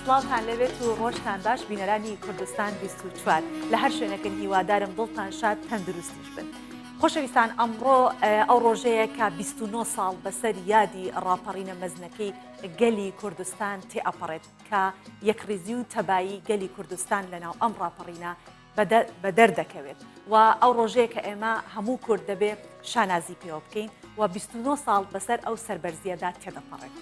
سڵاوتان لێبێت و ڕۆژتان باش بینەرانی کوردستان 24 لە هەر شوێنەکەن هیوادارم دڵتان شاد تەندروستیش بن. خۆشەویستان ئەمڕۆ ئەو ڕۆژەیە کە 29 ساڵ بەسەر یادی ڕاپەڕینە مەزنەکەی گەلی کوردستان تێئەپەڕێت کە یەکڕیزی و تەبایی گەلی کوردستان لەناو ئەم ڕاپەڕینە بەدەر دەکەوێت و ئەو ڕۆژەیە کە ئێمە هەموو کورد دەبێ شانازی پێوە بکەین و 29 ساڵ بەسەر ئەو سەربەرزیەدا تێدەپەڕێت.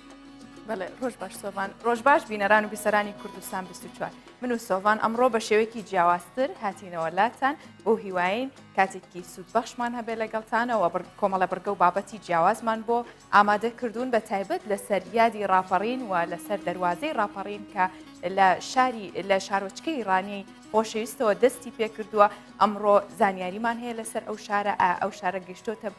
بەڵێ ڕۆژ باش سۆڤان ڕۆژ باش بینەران و بیسەرانی کوردستان 24 من و سۆڤان ئەمڕۆ بە شێوەیەکی جیاوازتر هاتینەوە لاتان بۆ هیواین کاتێکی سوودبەخشمان هەبێ لەگەڵتانەوە کۆمەڵە بڕگە و بابەتی جیاوازمان بۆ ئامادە کردوون بە تایبەت لەسەر یادی ڕاپەڕین و لەسەر دەروازەی ڕاپەڕین کە لە شاری لە شارۆچکەی ڕانیەی خۆشەویستەوە دەستی پێکردووە ئەمڕۆ زانیاریمان هەیە لەسەر ئەو شارە ئا ئەو شارە گەیشتۆتە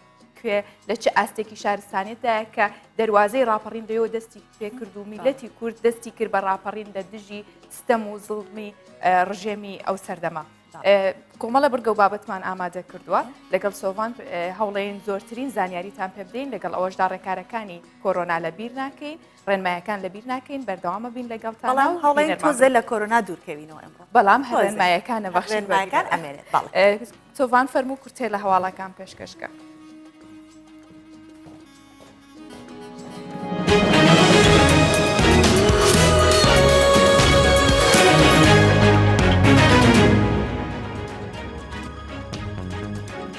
کوێ لە چ ئاستێکی شارستانێتدایە کە دەروازەی ڕاپەڕین لەوێوە دەستی پێکرد و میلەتی کورد دەستی کرد بە ڕاپەڕین لە دژی ستەم و زوڵمی ڕژێمی ئەو سەردەمە. کۆمەڵە بڕگە و بابەتمان ئامادە کردووە لەگەڵ سۆڤان هەوڵێن زۆرترین زانیاریتان پێ بدەین لەگەڵ ئەوەشدا ڕێکارەکانی کۆرۆنا لە بیر ناکەین ڕێنمایەکان لە بیر ناکەین بەردەوامە بین لەگەڵتان بەڵام هەوڵێن تۆزێ لە کۆرۆنا دوورکەوینەوە ئەمڕۆ بەڵام هەر ڕێنمایەکانە بەخشین ڕێنمایەکان ئەمێنێت بەڵێ سۆڤان فەرموو کورتێ لە هەواڵەکان پێشکەشکە.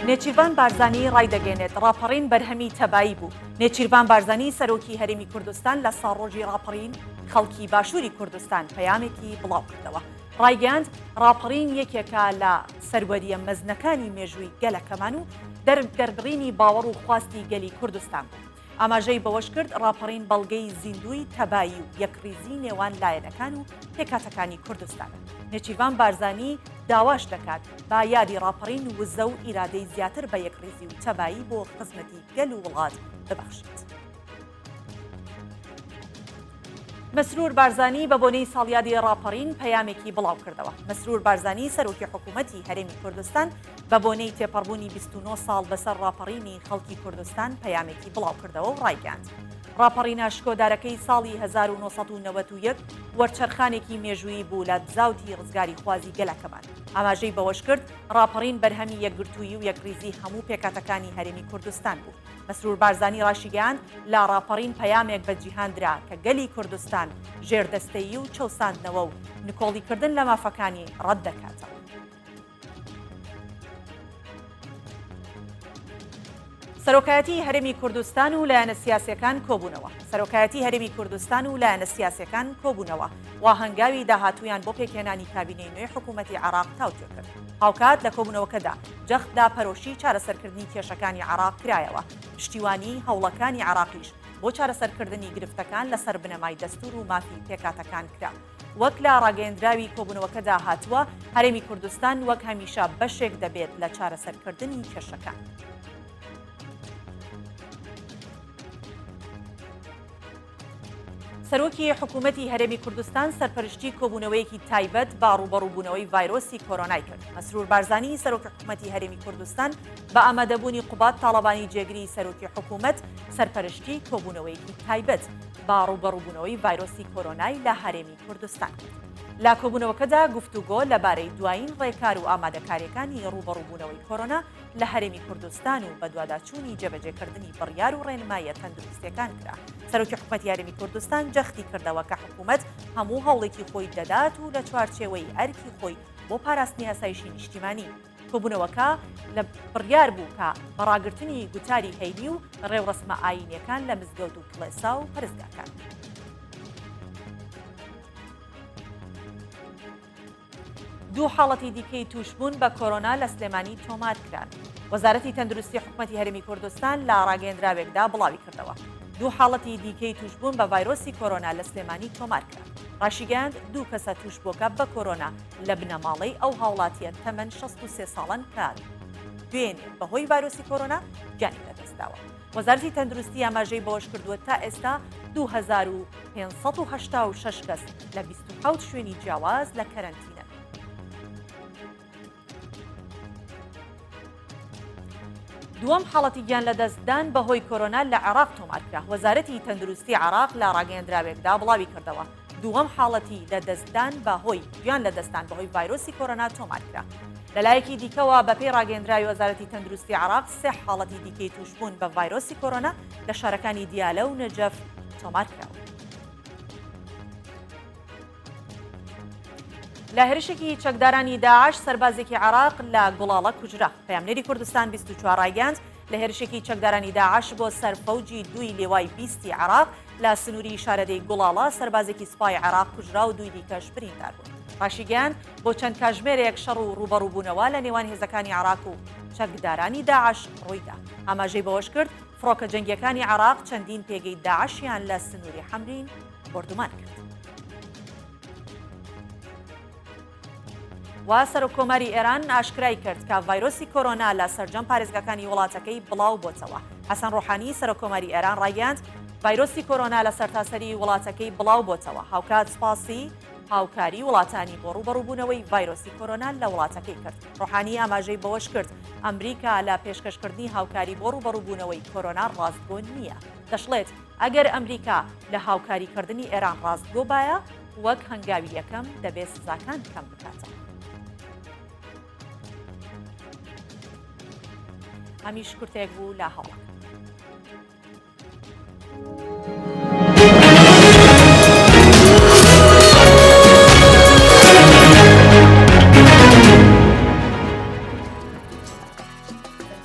نێچیرڤان بارزانی ڕایدەگەێنێت ڕاپەڕین بەرهەمی تەبایی بوو. نێچیرڤان بارزانی سەرۆکی هەرێمی کوردستان لە ساڵڕۆژی ڕاپەڕین خەڵکی باشووری کوردستان پەیامێکی بڵاوکردەوە. ڕایگەیاند، ڕاپەڕین یەکێکە لە سەروەرییە مەزنەکانی مێژووی گەلەکەمان و دەربڕینی باوەڕ و خواستی گەلی کوردستان بوو. ئاماژەی بەوەشکرد، ڕاپەڕین بەڵگەی زیندووی تەبایی و یەکڕیزی نێوان لایەنەکان و پێکهاتەکانی کوردستانە. نێچیرڤان بارزانی داواش دەکات، با یادی ڕاپەڕین وزە و ئیرادەی زیاتر بە یەکڕیزی و تەبایی بۆ خزمەتی گەل و وڵات ببەخشێت. مەسرور بارزانی بە بۆنەی ساڵیادی ڕاپەڕین پەیامێکی بڵاوکردەوە. مەسرور بارزانی سەرۆکی حکوومەتی هەرێمی کوردستان بە بۆنەی تێپەڕبوونی 29 ساڵ بەسەر ڕاپەڕینی خەڵکی کوردستان پەیامێکی بڵاوکردەوە و ڕایگەیاند ڕاپەڕینە شکۆدارەکەی ساڵی 1991 وەرچەرخانێکی مێژوویی بوو لە بزاوتی ڕزگاریخوازی گەلەکەمان. ئاماژەی بەوەشکرد، ڕاپەڕین بەرهەمی یەکگرتوویی و یەکڕیزی هەموو پێکهاتەکانی هەرێمی کوردستان بوو. مەسرور بارزانی ڕاشیگەیاند، لە ڕاپەڕین پەیامێک بە جیهان درا کە گەلی کوردستان ژێردەستەیی و چەوساندنەوە و نکۆڵیکردن لە مافەکانی ڕەت دەکاتەوە. سەرۆکایەتی هەرێمی کوردستان و لایەنە سیاسیەکان کۆبوونەوە سەرۆکایەتی هەرێمی کوردستان و لایەنە سیاسیەکان کۆبوونەوە و هەنگاوی داهاتوویان بۆ پێکهێنانی کابینەی نوێی حکوومەتی عێراق تاوتوێ کرد. هاوکات لە کۆبوونەوەکەدا جەخت لە پەرۆشی چارەسەرکردنی کێشەکانی عێراق کرایەوە، پشتیوانیی هەوڵەکانی عێراقیش بۆ چارەسەرکردنی گرفتەکان لەسەر بنەمای دەستوور و مافی پێکهاتەکان کرا. وەک لە ڕاگەیەندراوی کۆبوونەوەکەدا هاتووە، هەرێمی کوردستان وەک هەمیشە بەشێک دەبێت لە چارەسەرکردنی کێشەکان. سەرۆکی حکوومەتی هەرێمی کوردستان سەرپەرشتی کۆبوونەوەیەکی تایبەت بە ڕووبەڕووبوونەوەی ڤایرۆسی کۆرۆنای کرد. مەسرور بارزانی سەرۆکی حکوومەتی هەرێمی کوردستان بە ئامادەبوونی قوباد تاڵەبانی جێگری سەرۆکی حکوومەت سەرپەرشتی کۆبوونەوەیەکی تایبەت بە ڕووبەڕووبوونەوەی ڤایرۆسی کۆرۆنای لە هەرێمی کوردستان کرد. لە کۆبوونەوەکەدا گفتوگۆ لەبارەی دوایین ڕێکار و ئامادەکارییەکانی ڕووبەڕووبوونەوەی کۆرۆنا لە هەرێمی کوردستان و بەدواداچوونی جێبەجێکردنی بڕیار و ڕێنماییە تەندروستییەکان کرا. سەرۆکی حکومەتی هەرێمی کوردستان جەختی کردەوە کە حکومەت هەموو هەوڵێکی خۆی دەدات و لە چوارچێوەی ئەرکی خۆی بۆ پاراستنی ئاسایشی نیشتیمانی کۆبوونەوەکە لە بڕیار بوو کە بە ڕاگرتنی گوتاری هەینی و ڕێوڕەسمە ئایینیەکان لە مزگەوت و کڵێسا و پەرستگاکان. دوو حاڵەتی دیکەی تووشبوون بە کۆرۆنا لە سلێمانی تۆمارکران. وەزارەتی تەندروستی حکومەتی هەرێمی کوردستان لە ڕاگەیەندراوێکدا بڵاویکردەوە، دوو حاڵەتی دیکەی تووشبوون بە ڤایرۆسی کۆرۆنا لە سلێمانی تۆمارکران. ڕاشیگەیاند، دوو کەسە تووشبووەکە بە کۆرۆنا لە بنەماڵەی ئەو هاوڵاتییە تەمەن 63 ساڵەن کە دوێنێ بەهۆی ڤایرۆسی کۆرۆنا گیانی لەدەستداوە. وەزارەتی تەندروستی ئاماژەی بەوەشکردووە، تا ئێستا 2586 کەس لە 27 شوێنی جیاواز لە کەرەنتینەن. دووەم حاڵەتی گیانلەدەستدان بەهۆی کۆرۆنا لە عێراق تۆمارکرا، وەزارەتی تەندروستی عێراق لە ڕاگەیەندراوێکدا بڵاویکردەوە. دووەم حاڵەتی لەدەستدان بەهۆی گیان لەدەستدان بەهۆی ڤایرۆسی کۆرۆنا تۆمارکرا. لەلایەکی دیکەوە بەپێی ڕاگەیەندراوی وەزارەتی تەندروستی عێراق سێ حاڵەتی دیکەی تووشبوون بە ڤایرۆسی کۆرۆنا لە شارەکانی دیالە و نەجەف تۆمارکراون. لە هێرشێکی چەکدارانی داعش سەربازێکی عێراق لە گوڵاڵە کوژرا. پەیامنێری کوردستان 24 ڕایگەیاند لە هێرشێکی چەکدارانی داعش بۆ سەر فەوجی دووی لێوای بیستی عێراق لە سنووری شارەدێی گوڵاڵە سەربازێکی سوپای عێراق کوژرا و دووی دیکەش بریندار بوون. ڕاشیگەیاند بۆ چەند کاژمێرێک شەڕ و ڕووبەڕووبوونەوە لە نێوان هێزەکانی عێراق و چەکدارانی داعش ڕوویدا. ئاماژەی بەوەشکرد، فڕۆکە جەنگییەکانی عێراق چەندین پێگەی داعشیان لە سنووری حەمرین بۆردومان کرد. و سەرۆککۆماری ئێران ئاشکرای کرد کە ڤایرۆسی کۆرۆنا لە سەرجەم پارێزگاکانی وڵاتەکەی بڵاو بۆتەوە. حەسەن ڕۆحانی سەرۆککۆماری ئێران ڕایگەیاند، ڤایرۆسی کۆرۆنا لە سەرتاسەری وڵاتەکەی بڵاو بۆتەوە، هاوکات سوپاسی هاوکاری وڵاتانی بۆ ڕووبەڕووبوونەوەی ڤایرۆسی کۆرۆنا لە وڵاتەکەی کرد. ڕۆحانی ئاماژەی بەوەش کرد، ئەمریکا لە پێشکەشکردنی هاوکاری بۆ ڕووبەڕووبوونەوەی کۆرۆنا ڕاستگۆ نییە. دەشڵێت، ئەگەر ئەمریکا لە هاوکاریکردنی ئێران ڕاستگۆ بایە، وەک هەنگاوی یەکەم دەبێ سزاکان کەم بکاتەوە. ئەمیش کورتێک بوو لە هەواڵەکان.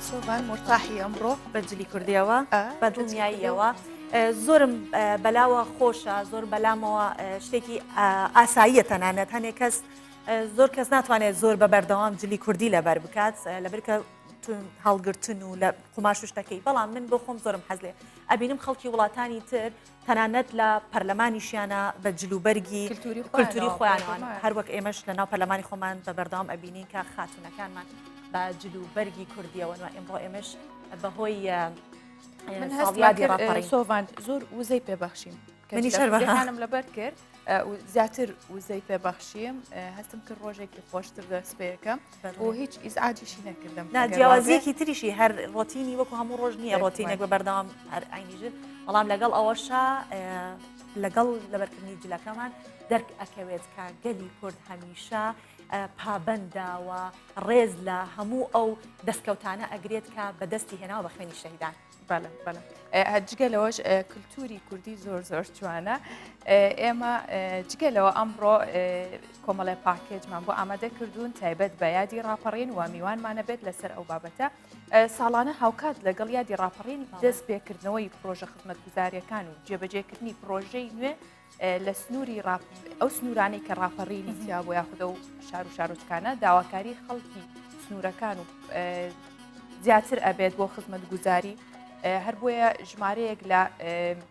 سۆڤان مورتاحی ئەمڕۆ بە جلی کوردیەوە بە دڵنیاییەوە زۆرم بەلاوە خۆشە زۆر بەلامەوە شتێکی ئاساییە تەنانەت هەنێک کەس زۆر کەس ناتوانێت زۆر بە بەردەوام جلی کوردی لەبەر بکات لەبەرکە هەڵگرتن و لە قوماش و شتەکەی بەڵام من بۆ خۆم زۆرم حەز لێ ئەبینم خەڵکی وڵاتانی تر تەنانەت لە پەرلەمانیشیانە بە جلوبەرگی کلتوری خۆیانوان هەروەک ئێمەش لە ناو پەرلەمانی خۆمان بە بەردەوام ئەبینین کە خاتونەکانمان بە جلوبەرگی کوردیەوەن و ئەمڕۆ ئێمەش بەهۆی سۆڤان زۆر وزەی پێبەخشیم منیش هەروەها لەبەر کرد زیاتر وزەی پێبەخشیم هەستم کرد ڕۆژێکی خۆشتر دەست پێەکەم و هیچ ئیزعاجیشی نەکردم جیاوازیەکی تریشی هەر ڕۆتینی وەکو هەموو ڕۆژ نییە ڕۆتینێک بە بەردەوام هەر ئاینیژ بەڵام لەگەڵ ئەوەشا لەگەڵ لەبەرکردنی جلەکەمان دەرک ئەکەوێت کە گەلی کورد هەمیشە پابەندە و ڕێز لە هەموو ئەو دەستکەوتانە ئەگرێت کە بەدەستی هێناوە بە خوێنی شەهیدان. بەڵێ بەڵێ جگە لەوەش کللتوری کوردی زۆر زۆر جوانە ئێمە جگە لەوە ئەمڕۆ کۆمەڵێ پاکێجمان بۆ ئامادە کردوون تایبەت بە یادی ڕاپەڕین و میوانمانە بێت لەسەر ئەو بابەتە ساڵانە هاوکات لەگەڵ یادی ڕاپەڕین دەست پێکردنەوەی پرۆژە خزمەتگوزاریەکان و جێبەجێکردنی پرۆژەی نوێ لە سنووری ئەو سنوورانەی کە ڕاپەڕینی تیا بۆ یاخود ئەو شار و شارۆچکانە داواکاری خەڵکی سنوورەکان و زیاتر ئەبێت بۆ خزمەتگوزاری هەر بۆیە ژمارەیەک لە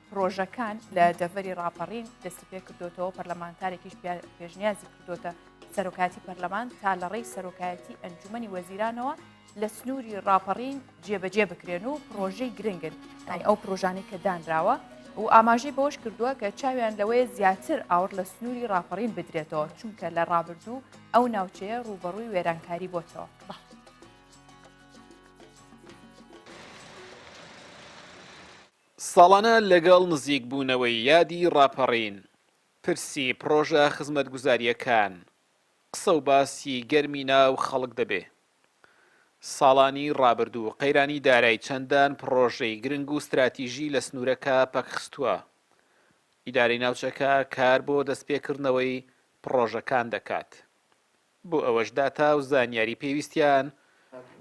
پرۆژەکان لە دەڤەری ڕاپەڕین دەستی پێ کردوتەوە پەرلەمانتارێکیش پێشنیازی کردوتە سەرۆکاتی پەرلەمان تا لە ڕێی سەرۆکایەتی ئەنجومەنی وەزیرانەوە لە سنووری ڕاپەڕین جێبەجێ بکرێن و پڕۆژەی گرنگن یانی ئەو پرۆژانەی کە دانراوە و ئاماژەی بەوەش کردووە کە چاویان لەوەیە زیاتر ئاوڕ لە سنووری ڕاپەڕین بدرێتەوە چونکە لە ڕابردوو ئەو ناوچەیە ڕووبەڕووی وێرانکاری بۆتەوە. ساڵانە لەگەڵ نزیکبوونەوەی یادی ڕاپەڕین، پرسی پڕۆژە خزمەتگوزارییەکان قسە و باسی گەرمی ناو خەڵک دەبێ. ساڵانی ڕابردوو قەیرانی دارای چەندان پڕۆژەی گرنگ و ستراتیژی لە سنوورەکە پەکخستووە. ئیدارەی ناوچەکە کار بۆ دەستپێکردنەوەی پڕۆژەکان دەکات. بۆ ئەوەش داتا و زانیاری پێویستیان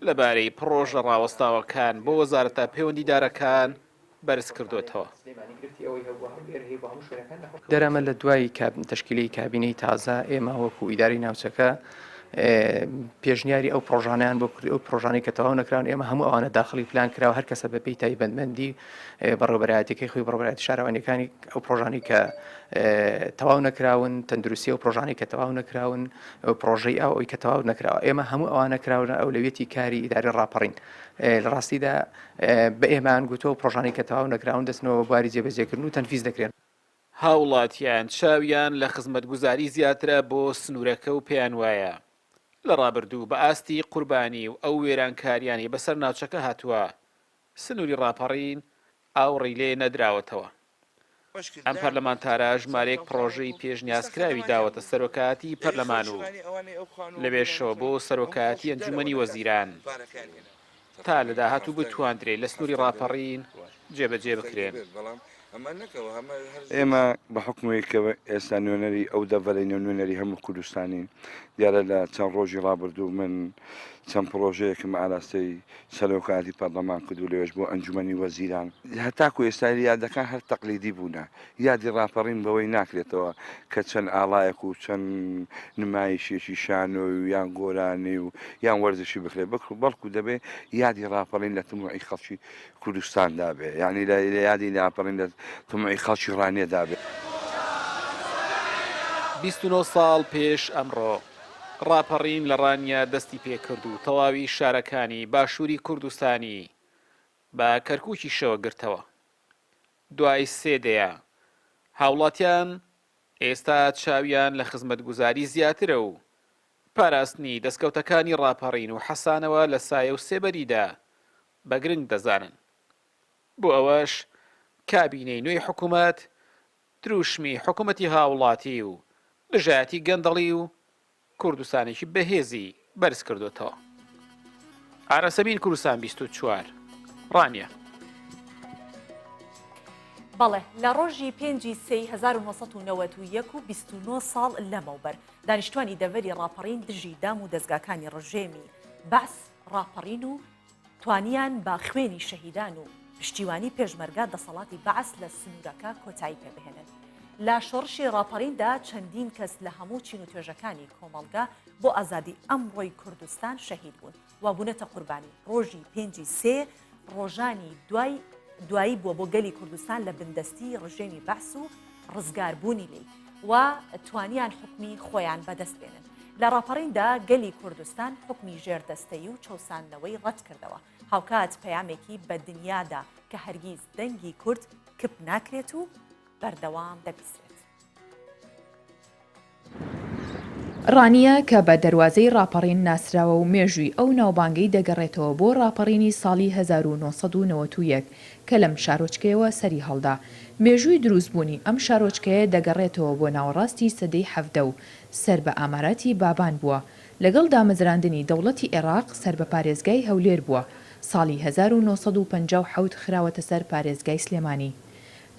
لەبارەی پڕۆژە ڕاوەستاوەکان بۆ وەزارەتە پەیوەندیدارەکان بەرزکردۆتەوە. دەرامە لە دوای تەشکیلەی کابینەی تازە ئێمە وەکو ئیدارەی ناوچەکە پێشنیاری ئەو پرۆژانیان بۆ کرد ئەو پرۆژانەی کە تەواو نەکراون ئێمە هەموو ئەوانە داخلی پلان کراوە هەر کەسە بەپێی تایبەتمەندی بەڕێوەبەرایەتەکەی خۆی بەڕێوەبەرایەتی شارەوانیەکانی ئەو پرۆژانەی کە تەواو نەکراون تەندروستی ئەو پرۆژانەی کە تەواو نەکراون پرۆژەی ئاو ئەوی کە تەواو نەکراوە ئێمە هەموو ئەوانە کراونە ئەولەویەتی کاری ئیداری ڕاپەڕین لە ڕاستیدا بە ئێمەیان گوتووە ئەو پڕۆژانەی کە تەواو نەکراون دەچنەوە بواری جێبەجێکردن و تەنفیز دەکرێن. هاوڵاتیان چاویان لە خزمەتگوزاری زیاترە بۆ سنوورەکە و پێیان وایە لە ڕابردوو بە ئاستی قوربانی و ئەو وێرانکاریانەی بەسەر ناوچەکە هاتووە سنووری ڕاپەڕین ئاوڕی لێ نەدراوەتەوە. ئەم پەرلەمانتارە ژمارەیەک پڕۆژەی پێشنیازکراوی داوەتە سەرۆکایەتی پەرلەمان و لەوێشەوە بۆ سەرۆکایەتی ئەنجومەنی وەزیران تا لە داهاتوو بتواندرێ لە سنووری ڕاپەڕین جێبەجێ بکرێن. ئێمە بە حوکمی کە ئێستا نوێنەری ئەو دەڤەرەین و نوێنەری هەموو کوردستانین، دیارە لە چەند ڕۆژی ڕابردوو من چەند پڕۆژەیەکم ئاراستەی سەرۆکایەتی پەرلەمان کرد و لەوێش بۆ ئەنجومەنی وەزیران. هەتاکو ئێستا یادەکان هەر تەقلیدی بوونە، یادی ڕاپەڕین بەوەی ناکرێتەوە کە چەند ئاڵایەک و چەند نمایشێکی شانۆی و یان گۆرانی و یان وەرزشی بکرێت، بەڵکو دەبێت یادی ڕاپەڕین لە تموحی خەڵکی کوردستاندا بێ، یانی لە یادی لاپەڕین لە تموحی خەڵکی ڕانیەدا بێ. 29 ساڵ پێش ئەمڕۆ، ڕاپەڕین لە ڕانیە دەستی پێ کرد و تەواوی شارەکانی باشووری کوردستانی بە کەرکووکیشەوە گرتەوە. دوای سێ دەیە، هاوڵاتیان ئێستا چاویان لە خزمەتگوزاری زیاترە و پاراستنی دەستکەوتەکانی ڕاپەڕین و حەسانەوە لە سایە و سێبەریدا بە گرنگ دەزانن. بۆ ئەوەش کابینەی نوێی حکومەت دروشمی حکومەتی هاوڵاتی و دژایەتی گەندەڵی و کوردستانێکی بەهێزی بەرز کردۆتەوە. ئاراس ئەمین کوردستان 24، ڕانیە. بەڵێ لە ڕۆژی پێنجی سێی 1991 و 29 ساڵ لەمەوبەر دانیشتوانی دەڤەری ڕاپەڕین دژی دام و دەزگاکانی ڕژێمی بەعس ڕاپەڕین و توانیان بە خوێنی شەهیدان و پشتیوانی پێشمەرگە دەسەڵاتی بەعس لە سنوورەکە کۆتایی پێبهێنن. لە شۆڕشی ڕاپەڕیندا چەندین کەس لە هەموو چین و توێژەکانی کۆمەڵگە بۆ ئازادی ئەمڕۆی کوردستان شەهید بوون و بوونەتە قوربانی. ڕۆژی پێنجی سێ ڕۆژانی دوای دوایی بووە بۆ گەلی کوردستان لە بندەستی ڕژێمی بەعس و ڕزگاربوونی لێی و توانیان حوکمی خۆیان بەدەست بێنن. لە ڕاپەڕیندا گەلی کوردستان حوکمی ژێردەستەیی و چەوساندنەوەی ڕەتکردەوە، هاوکات پەیامێکی بە دنیا دا کە هەرگیز دەنگی کورد کپ ناکرێت و بەردەوام دەبیسرێت. ڕانیە کە بە دەروازەی ڕاپەڕین ناسراوە و مێژووی ئەو ناوبانگەی دەگەڕێتەوە بۆ ڕاپەڕینی ساڵی 1991 کە لەم شارۆچکەیەوە سەری هەڵدا. مێژووی دروستبوونی ئەم شارۆچکەیە دەگەڕێتەوە بۆ ناوەڕاستی سەدەی حەڤدە و سەر بە ئاماراتی بابان بووە. لەگەڵ دامەزراندنی دەوڵەتی ئێڕاق سەر بە پارێزگای هەولێر بووە. ساڵی 1957 خراوەتە سەر پارێزگای سلێمانی.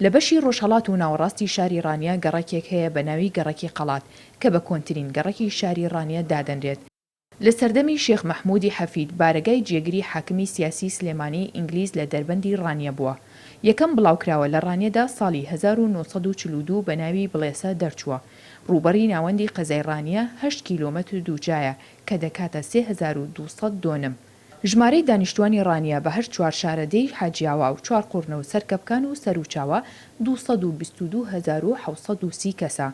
لە بەشی ڕۆژهەڵات و ناوەڕاستی شاری ڕانیە گەڕەکێک هەیە بە ناوی گەڕەکی قەڵات کە بە کۆنترین گەڕەکی شاری ڕانیە دادەنرێت. لە سەردەمی شێخ مەحموودی حەفید بارەگای جێگری حاکمی سیاسی سلێمانی ئینگلیز لە دەربەندی ڕانیە بووە. یەکەم بڵاوکراوە لە ڕانیەدا ساڵی 1942 بە ناوی بڵێسە دەرچووە. ڕووبەڕی ناوەندی قەزای ڕانیە هەشت کیلۆمەتر دووجایە کە دەکاتە 3200 دۆنم. ژمارەی دانیشتوانی ڕانیە بە هەر چوار شارەدێی حاجیاوا و چوارقوڕنە و سەرکەپکان و سەروچاوە 222730 کەسە.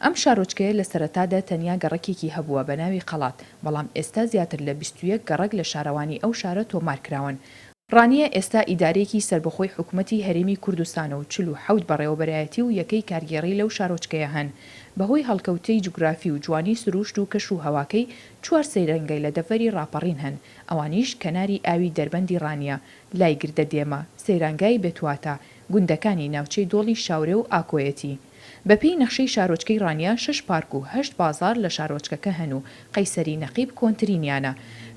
ئەم شارۆچکەیە لە سەرەتادا تەنیا گەڕەکێکی هەبووە بە ناوی قەڵات، بەڵام ئێستا زیاتر لە 21 گەڕەک لە شارەوانی ئەو شارە تۆمار کراون. ڕانیە ئێستا ئیدارەیەکی سەربەخۆی حکومەتی هەرێمی کوردستانە و 47 بەڕێوەبەرایەتی و یەکەی کارگێڕی لەو شارۆچکەیە هەن. بەهۆی هەڵکەوتەی جوگرافی و جوانی سروشت و کەش و هەواکەی چوار سەیرانگای لە دەڤەری ڕاپەڕین هەن، ئەوانیش کەناری ئاوی دەربەندی ڕانیە، لای گردە دێمە، سەیرانگای بێتواتە، گوندەکانی ناوچەی دۆڵی شاورێ و ئاکۆیەتی. بەپێی نەخشەی شارۆچکەی ڕانیە شەش پارک و هەشت بازاڕ لە شارۆچکەکە هەن و قەیسەری نەقیب کۆنترینیانە.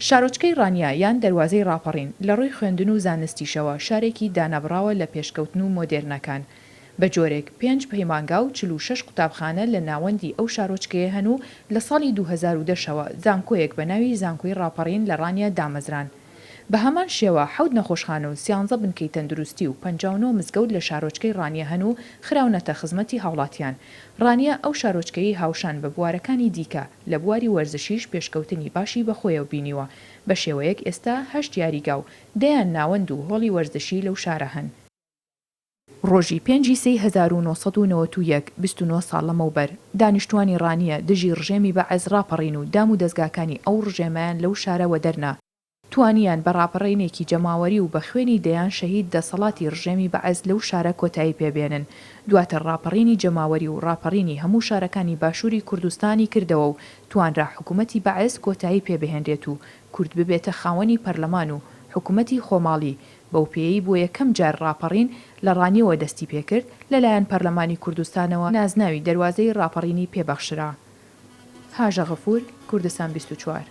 شارۆچکەی ڕانیە یان دەروازەی ڕاپەڕین لە ڕووی خوێندن و زانستیشەوە شارێکی دانەبڕاوە لە پێشکەوتن و مۆدێرنەکان. بە جۆرێک پێنج پەیمانگا و 46 قوتابخانە لە ناوەندی ئەو شارۆچکەیە هەن و لە ساڵی 2010 شەوە زانکۆیەک بە ناوی زانکۆی ڕاپەڕین لە ڕانیە دامەزران. بە هەمان شێوە حەوت نەخۆشخانە و سیانزە بنکەی تەندروستی و 59 مزگەوت لە شارۆچکەی ڕانیە هەن و خراونەتە خزمەتی هاوڵاتیان. ڕانیە ئەو شارۆچکەیەی هاوشان بە بوارەکانی دیکە لە بواری وەرزشیش پێشکەوتنی باشی بەخۆیەوە بینیوە بە شێوەیەک ئێستا هەشت یاریگا و دەیان ناوەند و هۆڵی وەرزشی لەو شارە هەن. ڕۆژی پێنجی سێی 1991، 29 ساڵ لەمەوبەر، دانیشتوانی ڕانیە دژی ڕژێمی بەعس ڕاپەڕین و دام و دەزگاکانی ئەو ڕژێمەیان لەو شارە وەدەرنا، توانیان بە ڕاپەڕینێکی جەماوەری و بە خوێنی دەیان شەهید دەسەڵاتی ڕژێمی بەعس لەو شارە کۆتایی پێ بێنن، دواتر ڕاپەڕینی جەماوەری و ڕاپەڕینی هەموو شارەکانی باشووری کوردستانی کردەوە و توانرا حکوومەتی بەعس کۆتایی پێ بهێنرێت و کورد ببێتە خاوەنی پەرلەمان و حکوومەتی خۆماڵی. بەوپێیەی بۆ یەکەم جار ڕاپەڕین لە ڕانیەوە دەستی پێکرد، لەلایەن پەرلەمانی کوردستانەوە نازناوی دەروازەی ڕاپەڕینی پێ بەخشرا. هاژە غەفور، کوردستان 24.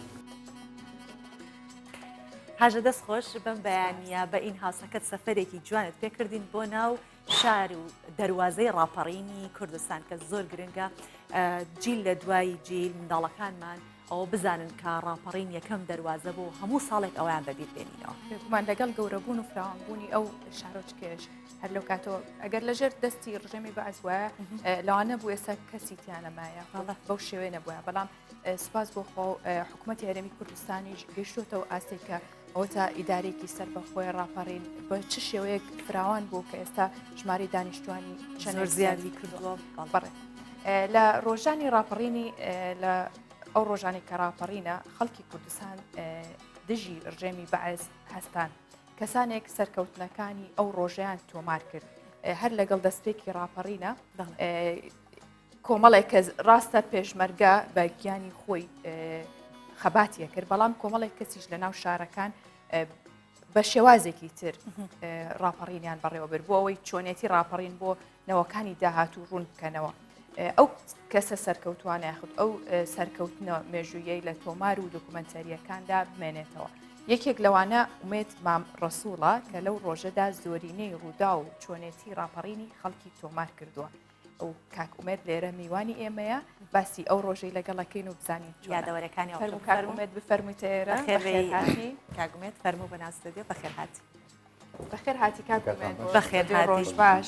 هاژە دەست خۆش بەم بەیانیە بە ئین هاوسەکەت سەفەرێکی جوانت پێکردین بۆ ناو شار و دەروازەی ڕاپەڕینی کوردستان کە زۆر گرنگە جیل لە دوای جیل منداڵەکانمان ئەوە بزانن کە ڕاپەڕین یەکەم دەروازە بۆ هەموو ساڵێک ئەویان بەبیر بێنینەوە. بێگومان لەگەڵ گەورەبوون و فراوانبوونی ئەو شارۆچکەیەش هەر لەو کاتەوە ئەگەر لەژێر دەستی ڕژێمی بەعس وایە لەوانە بوو ئێستا کەسی تیانەمایە بەو شێوەیە نەبووە بەڵام سوپاس بۆ خۆ حکوومەتی هەرێمی کوردستانیش گەیشتۆتەوە ئاستێک کە ئەوەتا ئیدارێکی سەر بە خۆی ڕاپەڕین بە چ شێوەیەک فراوان بوو کە ئێستا ژمارەی دانیشتوانی چەند زیادی کردووە بەڕێ. لە ڕۆژانی ڕاپەڕینی لە ئەو ڕۆژانی کە ڕاپەڕینە خەڵکی کوردستان دژی ڕژێمی بەعس هەستان کەسانێک سەرکەوتنەکانی ئەو ڕۆژیان تۆمار کرد هەر لەگەڵ دەستپێکی ڕاپەڕینە کۆمەڵێک کەس ڕاستە پێشمەرگە بە گیانی خۆی خەباتیە کرد بەڵام کۆمەڵێک کەسیش لە ناو شارەکان بە شێوازێکی تر ڕاپەڕینیان بەڕێوەبرد بۆ ئەوەی چۆنێتی ڕاپەڕین بۆ نەوەکانی داهاتوو ڕوون بکەنەوە. ئەو کەسە سەرکەوتوانە یاخود ئەو سەرکەوتنە مێژوویەی لە تۆمار و دۆکومنتەریەکاندا بمێنێتەوە. یەکێک لەوانە ئومێد مام ڕەسوڵە کە لەو ڕۆژەدا زۆرینەی ڕوودا و چۆنێتی ڕاپەڕینی خەڵکی تۆمار کردووە. ئەو کاک ئومێد لێرە میوانی ئێمەیە باسی ئەو ڕۆژەی لەگەڵەکەین و بزانین یادەوەرەکانی فەرموو کاک ئومێد بفەرموویتە ئێرە بەخێرهاتی کاک ئومێد فەرموو بە ناو ستۆدیۆ بەخێرهاتی بەخێر هاتی کاک ئومێد بەخێر هاتی ڕۆژ باش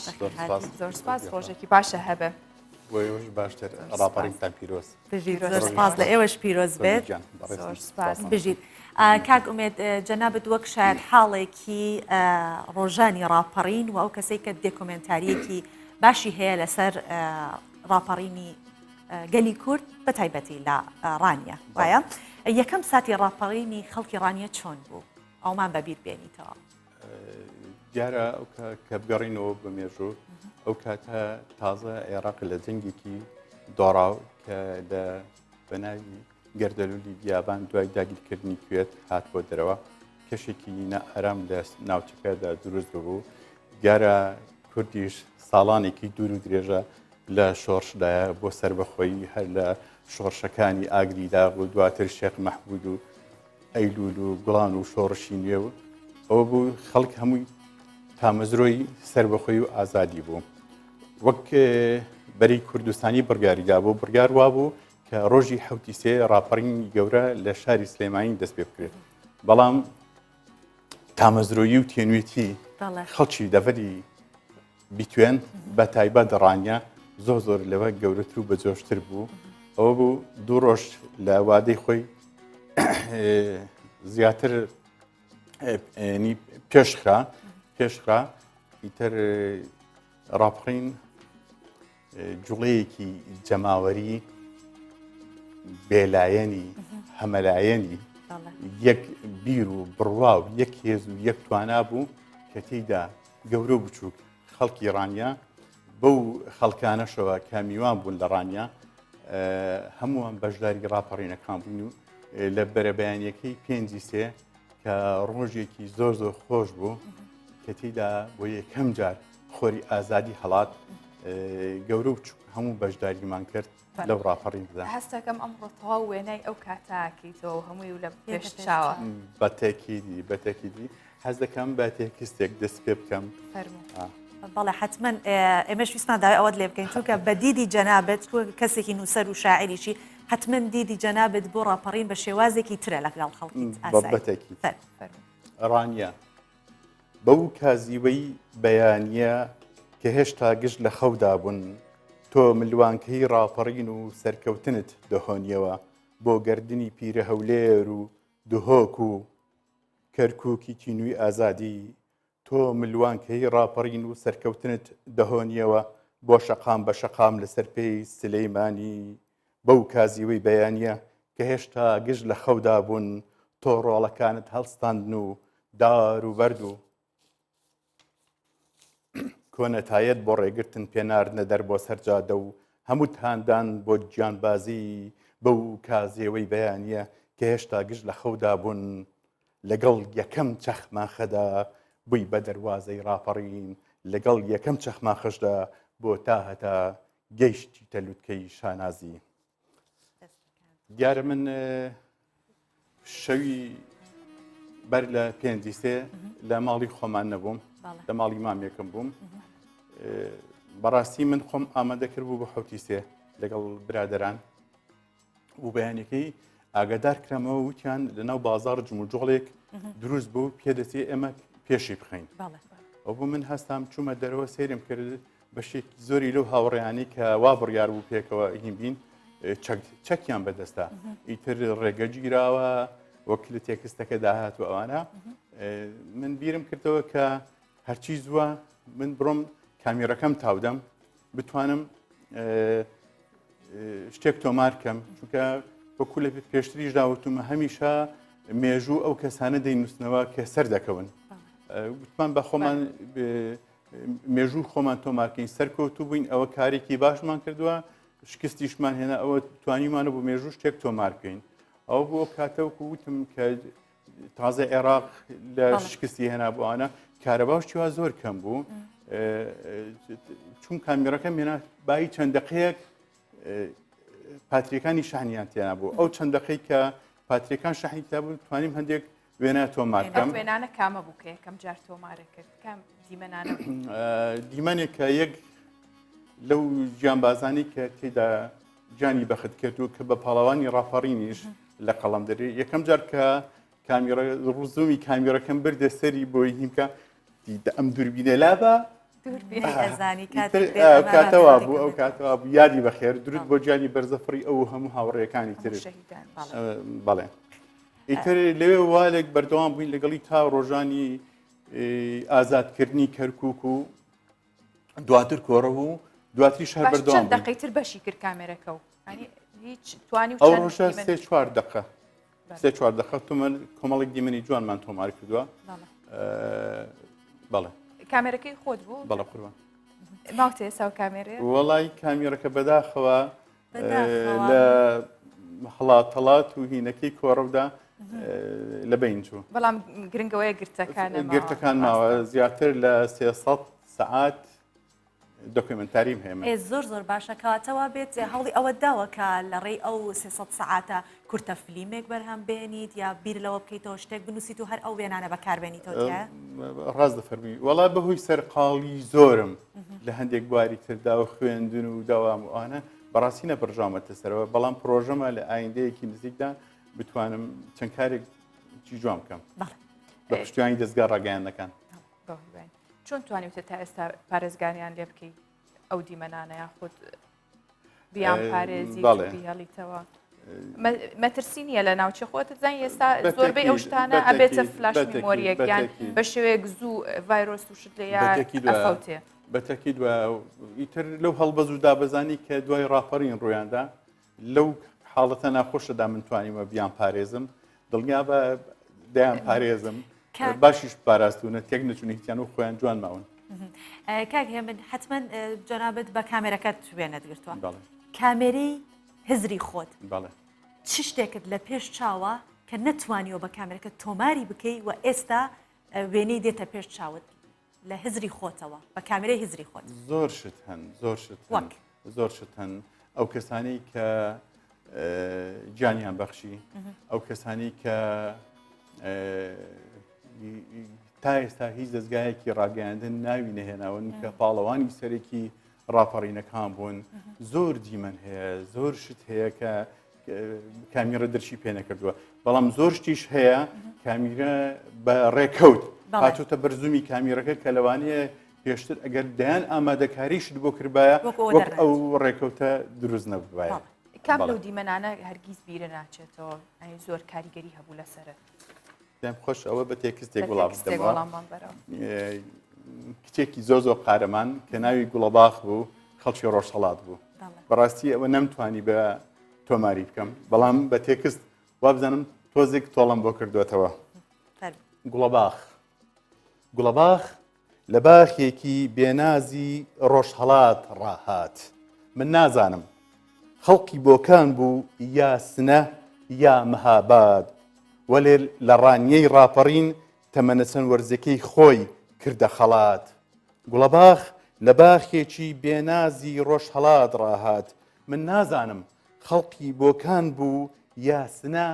زۆر سپاس ڕۆژێکی باشە هەبێ بۆ ئێوەش باشتر ڕاپەڕینتان پیرۆز بژیت زۆر سپاس لە ئێوەش پیرۆز بێت زۆر سپاس بژیت کاک ئومێد جەنابت وەک شاید حاڵێکی ڕۆژانی ڕاپەڕین و ئەو کەسێک کە دێکۆمێنتاریەکی باشی هەیە لەسەر ڕاپەڕینی گەلی کورد بە تایبەتی لە ڕانیە وایە یەکەم ساتی ڕاپەڕینی خەڵکی ڕانیە چۆن بوو ئەومان بەبیر بێنیتەوە. دیارە ئەو کە بگەڕینەوە بە مێژوو ئەو کاتە تازە عێراق لە جەنگێکی دۆڕاو کە لە بەناوی گەردەلولی بیابان دوای داگیرکردنی کوێت هات بۆ دەرەوە کەشێکی نائارام لە ناوچەکەدا دروست ببوو دیارە کوردیش ساڵانێکی دوور و درێژە لە شۆڕشدایە بۆ سەربەخۆیی هەر لە شۆڕشەکانی ئاگری داغ و دواتر شێخ مەحمود و ئەیلول و گوڵان و شۆڕشی نوێ و ئەوە بوو خەڵک هەمووی تامەزرۆی سەربەخۆی و ئازادی بوو وەک بەری کوردستانی بڕیاریدا بوو بڕیار وابوو کە ڕۆژی حوتی سێ ڕاپەڕینی گەورە لە شاری سلێمانی دەست پێ بکرێت بەڵام تامەزرۆیی و تێنوێتی خەڵکی دەڤەری بیتوێن بە تایبەت ڕانیە زۆر زۆر لەوە گەورەتر و بەجۆشتر بوو ئەوە بوو دوو ڕۆژ لە وادەی خۆی زیاتر پێشخرا پێشخرا ئیتر ڕاپەڕین جوڵەیەکی جەماوەری بێلایەنی هەمەلایەنی یەک بیر و بڕوا و یەک هێز و یەک توانا بوو کە تێیدا گەورە و بچووک خەڵکی ڕانیە بەو خەڵکانەشەوە کە میوان بوون لە ڕانیە هەمووان بەشداری ڕاپەڕینەکان بوون و لە بەرەبەیانیەکەی پێنجی سێ کە ڕۆژێکی زۆر زۆر خۆش بوو کە تێیدا بۆ یەکەم جار خۆری ئازادی هەڵات گەورە و بچووک هەموو بەشداریمان کرد لەو ڕاپەڕیندا. هەستەکەم ئەمڕۆ تەواو وێنای ئەو کاتاکەیتەوە هەمووی و لە پێش چاوە. بە تەکیدی بە تەکیدی حەز دەکەم بە تێکستێک دەست پێ بکەم. فەرموو. بەڵێ حتمما ئێمەش ویستمان داوای ئەوەت لێ بکەین چونکە بە دیدی جەنابت کەسێکی نووسەر و شاعریشی حتمما دیدی جەنابت بۆ ڕاپەڕین بە شێوازێکی ترە لەگەڵ خەڵکی ئاسایی. بە تەکید. فەرموو. ڕانیە بەو کازیوەی بەیانییە کە هێشتا گشت لە خەودا بوون، تۆ ملوانکەی ڕاپەڕین و سەرکەوتنت دەهۆنیەوە بۆ گەردنی پیرە هەولێر و دهۆک و کەرکووکی تینووی ئازادی، تۆ ملوانکەی ڕاپەڕین و سەرکەوتنت دەهۆنیەوە بۆ شەقام بە شەقام لەسەر پێی سلەیمانی، بەو کازیوەی بەیانییە کە هێشتا گشت لە خەودا بوون، تۆ ڕۆڵەکانت هەڵستاندن و دار و بەرد و کۆنەتایەت بۆ ڕێگرتن پێ ناردنە دەر بۆ سەر جادە و هەمووت هاندان بۆ گیانبازی بەو کازێوەی بەیانییە کە هێشتا گشت لە خەودا بوون، لەگەڵ یەکەم چەخماخەدا. بووی بە دەروازەی ڕاپەڕین لەگەڵ یەکەم چەخماخەشدا بۆ تا هەتا گەیشتیتە لوتکەی شانازی. دیارە من شەوی بەر لە پێنجی سێ لە ماڵی خۆمان نەبووم لە ماڵی مامێکم بووم بەڕاستی من خۆم ئامادە کرد بوو بە حوتی سێ لەگەڵ برادران و بەیانەکەی ئاگادار کرامەوە وتیان لەناو بازار جموجۆڵێک دروست بوو پێدەچێ ئێمە پێشی بخەین ئەو بۆ من هەستام چوومە دەرەوە سەیرم کرد بەشێکی زۆری لەو هاوڕێیانەی کە وا بڕیار بوو پێکەوە هین بین چەکیان بەدەستە ئیتر ڕێگە گیراوە وەک لە تێکستەکە داهات و ئەوانە من بیرم کردەوە کە هەرچی زووە من بڕۆم کامیرەکەم تاودەم بتوانم شتێک تۆمار کەم چونکە وەکو لە پێشتریش داوتومە هەمیشە مێژوو ئەو کەسانە دەینووسنەوە کە سەر دەکەون وتمان بە خۆمان مێژوو خۆمان تۆمارکەین سەرکەوتوو بووین ئەوە کارێکی باشمان کردووە شکستیشمان هێنا ئەوە توانیمانە بۆ مێژوو شتێک تۆمار بکەین ئەو بۆ کاتەوەکو وتم کە تازە عێراق لە شکستی هێنا بۆوانە کارەبا شتیوا زۆر کەم بوو چون کامیرەکە مێنا بایی چەند دقەیەک پاتریەکانی شەحنیان تێنا بوو ئەو چەند دقەی کە پاتریەکان شەحنی تیا بوو توانیم هەندێک وێنە تۆمار بکەم وێنانە کامە بوو کە یەکەم جار تۆمارە کرد کام دیمەنانە دیمەنێک کە یەک لەو گیانبازانی کە تێدا گیانی بەخت کرد و کە بە پاڵەوانی ڕاپەڕینیش لە قەڵەم دەرێ یەکەم جار کە کامیرە ڕوزومی کامیرەکەم بردە سەری بۆی هیمکە دیدە ئەم دووربینە لابە کاتەوە بوو ئەو کاتەوە بوو یادی بەخێر درود بۆ گیانی بەرزەفڕی ئەو هەموو هاوڕێەکانی تر بەڵێ ئیتر لەوێ والێک بەردەوام بووین لەگەڵی تا ڕۆژانی ئازادکردنی کەرکک و دواتر کۆڕە و دواتریش هەر بەردەوام دقەی تر بەشی کرد کامێرەکە و هیچ توانی ئەو ڕۆژە سێ چوار دقە سێ چوار دقە تومەن کۆمەڵێک دیمەنی جوانمان تۆمار کردووە بەڵێ کامێرەکەی خۆت بوو بەڵە قوربان ماوتێ ساو کامێرێ وەڵی کامیرەکە بەداخەوە لە هەڵاتەڵات و هینەکەی کۆڕەودا لە بین چوو بەڵام گرنگەوەیە گرتەکان گرتەکان ماوە زیاتر لە 300 سەعات دۆکیومنتاریم هەیە زۆر زۆر باشە کەواتەوە بێت هەوڵی ئەوە داوە کە لە ڕێی ئەو 300 سەعاتە کورتە فلیمێک بەرهەم بێنیت یا بیر لەوە بکەیتەوە شتێک بنووسیت و هەر ئەو وێنانە بەکاربێنیتەوە تیایە؟ ڕاست دەفەرمووی وەڵا بەهۆی سەرقاڵی زۆرم لە هەندێک بواری تردا و خوێندن و دەوام و ئەوانە بەڕاستی نەپڕژاومەتە سەرەوە بەڵام پرۆژەمە لە ئایندەیەکی نزیکدا بتوانم چەند کارێک چی جوان بکەم بە پشتیوانی دەستگا ڕاگەیاندنەکان. چۆن توانیوتە تا ئێستا پارێزگاریان لێ بکەی ئەو دیمەنانە یاخود بیان پارێزی بیهێڵیتەوە مەترسی نییە لە ناوچە خۆت زان ئێستا زۆربەی ئەو شتانە ئەبێتە فلاش میمۆریەکیان بە شێوەیەک زوو ڤایرۆس و شت لێ ئەفەوتێ بەتەکید و ئیتر لەو هەڵبەز و دابەزانی کە دوای ڕاپەڕین ڕوویاندا لەو حاڵەتە ناخۆشەدا من توانیمە بیان پارێزم دڵنیا بە دەیان پارێزم باشیش پاراستونە تێک نەچون هیچیان و خۆیان جوان ماون کاک هێمن حتمما جەنابت بە کامێرەکەت وێنەت گرتووە کامێرەی هزری خۆت چ شتێکت لە پێش چاوە کە نەتوانیوە بە کامێرەکە تۆماری بکەی و ئێستا وێنەی دێتە پێش چاوت لە هزری خۆتەوە بە کامێرەی هزری خۆت زۆر شت هەن زۆر شت وەک زۆر شت هەن ئەو کەسانی کە گیانیان بەخشی ئەو کەسانی کە تا ئێستا هیچ دەستگایەکی ڕاگەیاندن ناوی نەهێناون کە پاڵەوانی سەرەکی ڕاپەڕینەکان بوون زۆر دیمەن هەیە زۆر شت هەیە کە کامیرە درشی پێ نەکردووە بەڵام زۆر شتیش هەیە کامیرە بە ڕێکەوت هاتوتە بەرزومی کامیرەکە کە لەوانەیە پێشتر ئەگەر دەیان ئامادەکاریشت بۆ کردبایە وەک ئەو ڕێکەوتە دروست نەبووایە. کام لەو دیمەنانە هەرگیز بیرە ناچێتەوە ئەی زۆر کاریگەری هەبوو لەسەرت؟ پێم خۆش ئەوە بە تێکستێک وڵام بدەمەوە. کچێکی زۆر زۆر قارەمان کە ناوی گوڵەباخ بوو خەڵکی ڕۆژهەڵات بوو بەڕاستی ئەوە نەمتوانی بە تۆماری بکەم بەڵام بە تێکست وابزانم تۆزێک تۆڵم بۆ کردوێتەوە گوڵەباخ گوڵەباخ لە باخێکی بێنازی ڕۆژهەڵات ڕاهات. من نازانم خەڵکی بۆکان بوو یا سنە یا مهاباد، وەلێ لە ڕانیەی ڕاپەڕین تەمەنە چەند وەرزەکەی خۆی کردە خەڵات. گوڵەباخ لە باخێکی بێنازی ڕۆژهەڵات ڕاهات. من نازانم خەڵکی بۆکان بوو یا سنە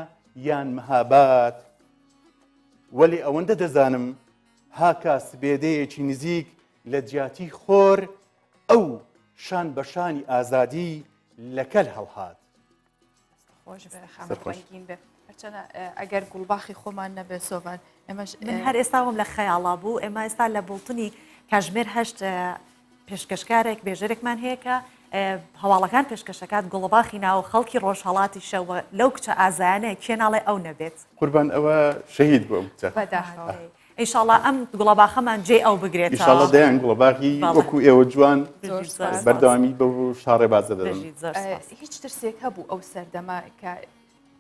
یان مهاباد. وەلێ ئەوەندە دەزانم هاکا سبێدەیەکی نزیک لە جیاتی خۆر ئەو شان بە شانی ئازادی لە کەل هەڵهات. خۆش بێ خامە ڕەنگین بێ هەرچەنە ئەگەر گوڵباخی خۆمان نەبێ سۆڤان ئێمەش من هەر ئێستا وم لە خەیاڵا بوو ئێمە ئێستا لە بوڵتنی کاژمێر هەشت پێشکەشکارێک بێژەرێکمان هەیە کە هەواڵەکان پێشکەشەکات گوڵەباخی ناو خەڵکی ڕۆژهەڵاتیشەوە لەو کچە ئازایانە کێ ناڵێ ئەو نەبێت قوربان ئەوە شەهید بوو ئەم کچە بەداخەوە ئینشاڵا ئەم گوڵەباخەمان جێی ئەو بگرێتەوە. ئیشاڵا دەیان گوڵەباخی وەکو ئێوە جوان بەردەوامی بەو شاڕێبازە دەدەن. هیچ ترسێک هەبوو ئەو سەردەمە کە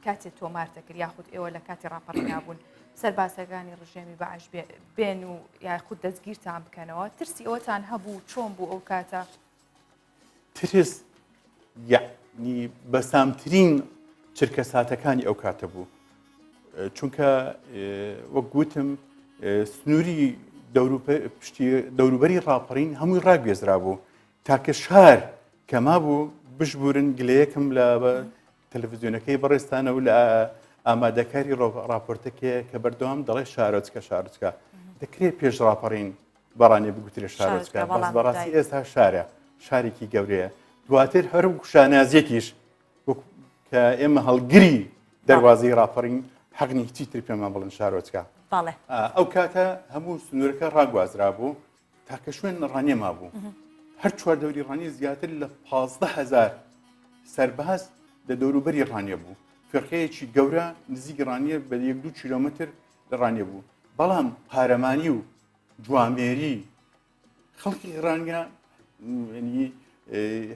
کاتێ تۆمار دەکرد یاخود ئێوە لە کاتی ڕاپەڕینا بوون سەربازەکانی ڕژێمی بەعش بێن و یاخود دەستگیرتان بکەنەوە ترسی ئەوەتان هەبوو چۆن بوو ئەو کاتە؟ ترس یەعنی بەسامترین چرکەساتەکانی ئەو کاتە بوو چونکە وەک گوتم سنووری پشتی دەوروبەری ڕاپەڕین هەمووی ڕاگوێزرا بوو تاکە شار کە مابوو بشبورن گلەیەکم لە تەلەڤزیۆنەکەی بەڕێزتانە و لە ئامادەکاری ڕاپۆرتەکەیە کە بەردەوام دەڵێ شارۆچکە شارۆچکە دەکرێت پێش ڕاپەڕین بەڕانێ بگوترێ شارۆچکە بەس بەڕاستی ئێستا شارە شارێکی گەورەیە دواتر هەر شانازیەکیش کە ئێمە هەڵگری دەواازەی ڕاپەڕین حەقنی هیچی تر پێمان بڵن شارۆچکە ئەو کاتە هەموو سنوورەکە ڕاگوازرا بوو تاکە شوێن ڕانیە مابوو هەر چواردەوری ڕانیە زیاتر لە 15هزار سەرباز لە دەوروبەری ڕانیە بوو فرقەیەکی گەورە نزیک ڕانیە بە یەک دوو کیلۆمەتر لە ڕانیە بوو بەڵام قارەمانی و جوامێری خەڵکی ڕانیە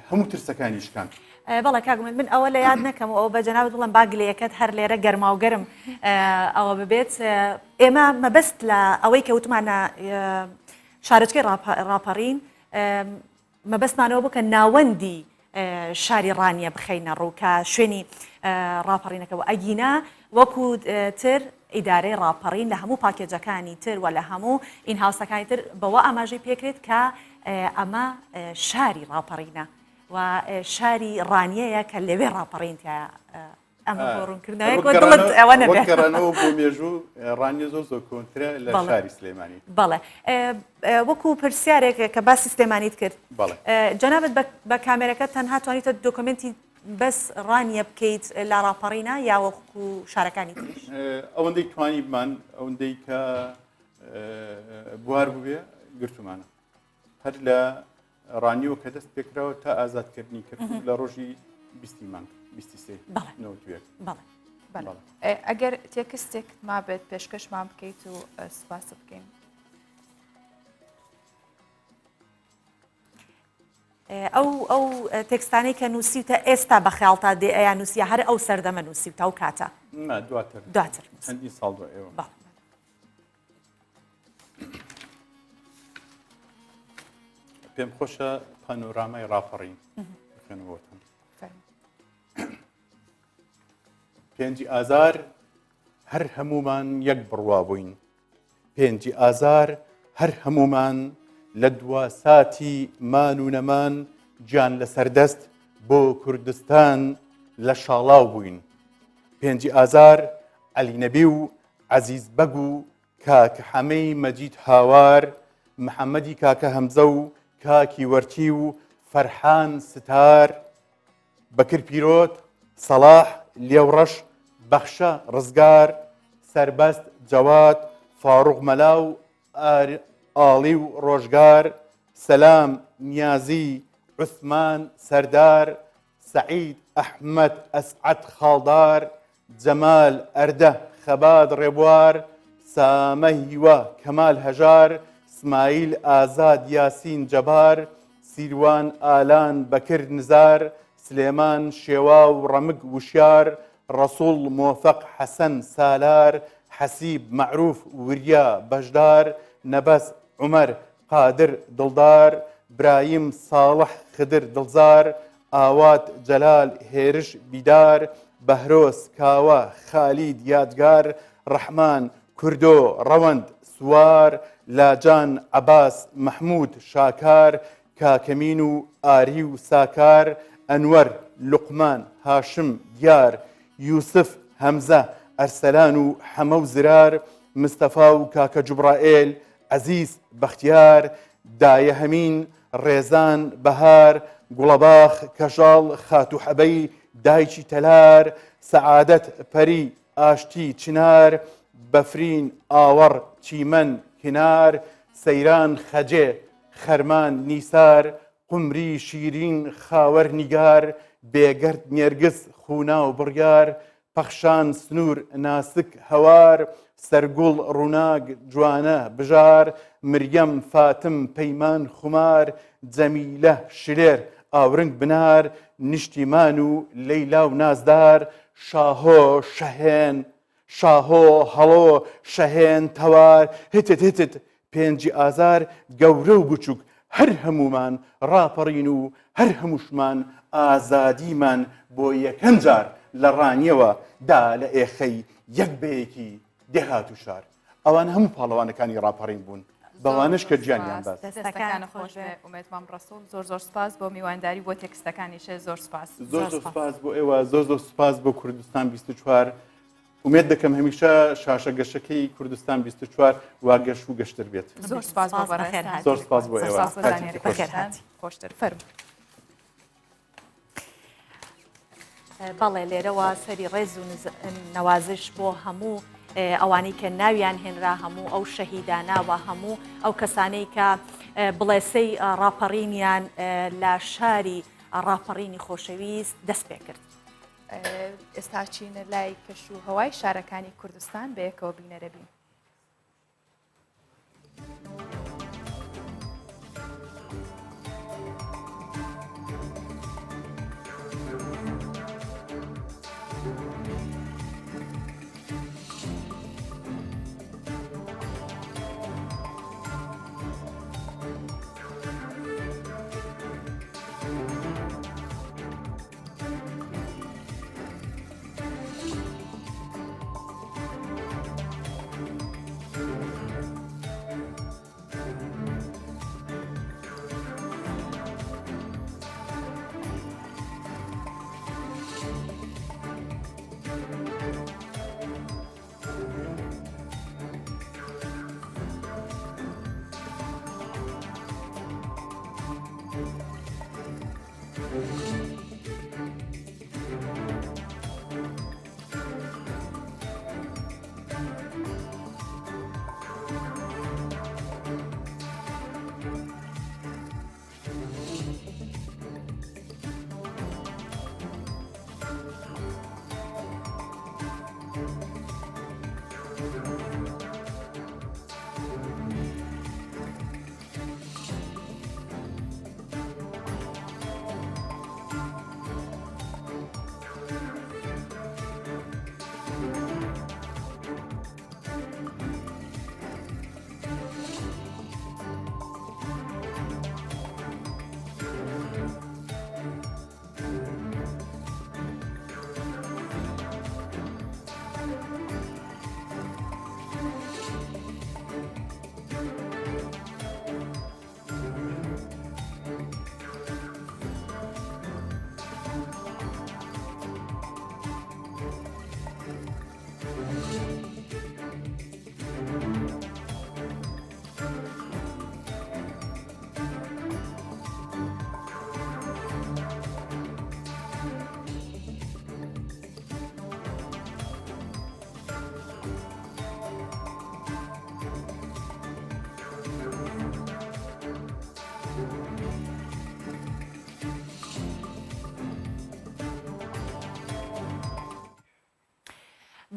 هەموو ترسەکانی شکاند. بەڵێ کاک ئومێد من ئەوە لە یاد نەکەم و ئەوە بە جەنابت بڵێم با گلەیەکەت هەر لێرە گەرماوگەرم ئەوە ببێت ئێمە مەبەست لە ئەوەی کە وتمانە شارۆچکەی ڕاپەڕین مەبەستمانەوە بوو کە ناوەندی شاری ڕانیە بخەینە ڕوو کە شوێنی ڕاپەڕینەکە و ئەگینا وەکو تر ئیدارەی ڕاپەڕین لە هەموو پاکێجەکانی تر و لە هەموو ئینهاوسەکانی تر بەوە ئاماژەی پێکرێت کە ئەمە شاری ڕاپەڕینە و شاری ڕانیەیە کە لەوێ ڕاپەڕین تیا ئەمە بۆ ڕوونکردنەوەیەک وە دڵت ئەوە نەبێت. گەڕانەوە بۆ مێژوو ڕانیە زۆر زۆر کۆنترە لە شاری سلێمانی. بەڵێ وەکو پرسیارێک کە باسی سلێمانیت کرد جەنابت بە کامێرەکە تەنها توانیتە دۆکۆمێنتی بەس ڕانیە بکەیت لە ڕاپەڕینە یا وەکو شارەکانی تریش؟ ئەوەندەی توانیبمان ئەوەندەی کە بوار بووێ گرتومانە هەر لە ڕانیەوە کە دەست پێکراوە تا ئازادکردنی کەرکوک لە ڕۆژی بیستی مانگ 23 91 ئەگەر تێکستێک مابێت پێشکەشمان بکەیت و سپاست بکەین. ئەو ئەو تێکستانەی کە نووسیوتە ئێستا بە خەیاڵتا دێ ئەیان نووسیە هەر ئەو سەردەمە نووسیوتە ئەو کاتە؟ نا دواتر دواتر چەندین ساڵ دوای ئێوە. بەڵێ. پێم خۆشە پانۆرامای ڕاپەڕین بخوێنمەوەتان. پێنجی ئازار هەر هەمومان یەک بڕوا بووین پێنجی ئازار هەر هەموومان لە دوا ساتی مان و نەمان گیان لەسەر دەست بۆ کوردستان لە شاڵاو بووین. پێنجی ئازار عەلی نەبی و عەزیز بەگ و کاک حەمەی مەجید هاوار، محەمەدی کاکە هەمزە و کاکی وەرتی و فەرحان ستار، بەکر پیرۆت، سەڵاح لێوڕەش، بەخشە ڕزگار، سەربەست جەواد، فاروق مەلا و ئاڵی و ڕۆژگار، سەلام نیازی، عوسمان سەردار، سەعید ئەحمەد ئەسعەد خاڵدار، جەمال ئەردە خەبات ڕێبوار، سامە هیوا کەمال هەژار، سمایل ئازاد یاسین جەبار، سیروان ئالان بەکر نزار، سلێمان شێواو ڕەمگ وشیار، ڕەسوڵ مۆفەق حەسەن سالار، حەسیب مەعروف وریا بەشدار، نەبەز عومەر قادر دڵدار، برایم ساڵح خدر دڵزار، ئاوات جەلال هێرش بیدار، بەهرۆز کاوە خالید یادگار، ڕەحمان. کوردۆ، ڕەوەند، سوار، لاجان، عەباس، مەحموود، شاکار، کاکەمین و ئاری و ساکار، ئەنوەر، لوقمان، هاشم، دیار، یوسف، هەمزە، ئەرسەلان و حەمە و زرار، مستەفا و کاکە جوبڕائێل، عەزیز، بەختیار، دایە هەمین، ڕێزان، بەهار، گوڵەباخ، کەژاڵ، خاتوو حەبەی، دایکی تەلار، سەعادەت، پەری، ئاشتی، چنار، بەفرین، ئاوەڕ، چیمەن، کنار، سەیران، خەجێ، خەرمان، نیسار، قومری، شیرین، خاوەر، نیگار، بێگەرد، نێرگز، خوناو، بڕیار، پەخشان، سنوور، ناسک، هەوار، سەرگوڵ، ڕووناک، جوانە، بژار، مریەم، فاتم، پەیمان، خومار، جەمیلە، شلێر، ئاورنگ، بنار، نیشتیمان و لەیلا و نازدار، شاهۆ، شەهێن، شاهۆ، هەڵۆ، شەهێن، تەوار، هتد هتد، پێنجی ئازار، گەورە و بچووک، هەر هەموومان ڕاپەڕین و هەر هەمووشمان ئازادیمان بۆ یەکەم جار لە ڕانیەوە دا لە ئێخەی یەک بە یەکی دێهات و شار. ئەوانە هەموو پاڵەوانەکانی ڕاپەڕین بوون، بەوانەش کە گیانیان بەست. دەستەکانت خۆش بێ ئومێد مام ڕەسوڵ، زۆر زۆر سوپاس بۆ میوانداری بۆ تێکستەکانیشت زۆر سوپاس. زۆر زۆر سوپاس بۆ ئێوە، زۆر زۆر سوپاس بۆ کوردستان 24. ئومێد دەکەم هەمیشە شاشە گەشەکەی کوردستان 24 وا گەش و گەشتر بێت. زۆر سوپاس بۆ بەڕێزتان. زۆر سوپاس بۆ ئێوە. خۆشتر فەرموو. بەڵێ لێرەوە سەری ڕێز و نەوازش بۆ هەموو ئەوانەی کە ناویان هێنرا هەموو ئەو شەهیدانە و هەموو ئەو کەسانەی کە بڵێسەی ڕاپەڕینیان لە شاری ڕاپەڕینی خۆشەویست دەست پێ کرد. ئێستا چینە لای کەش و هەوای شارەکانی کوردستان بەیەکەوە بینەرەبین.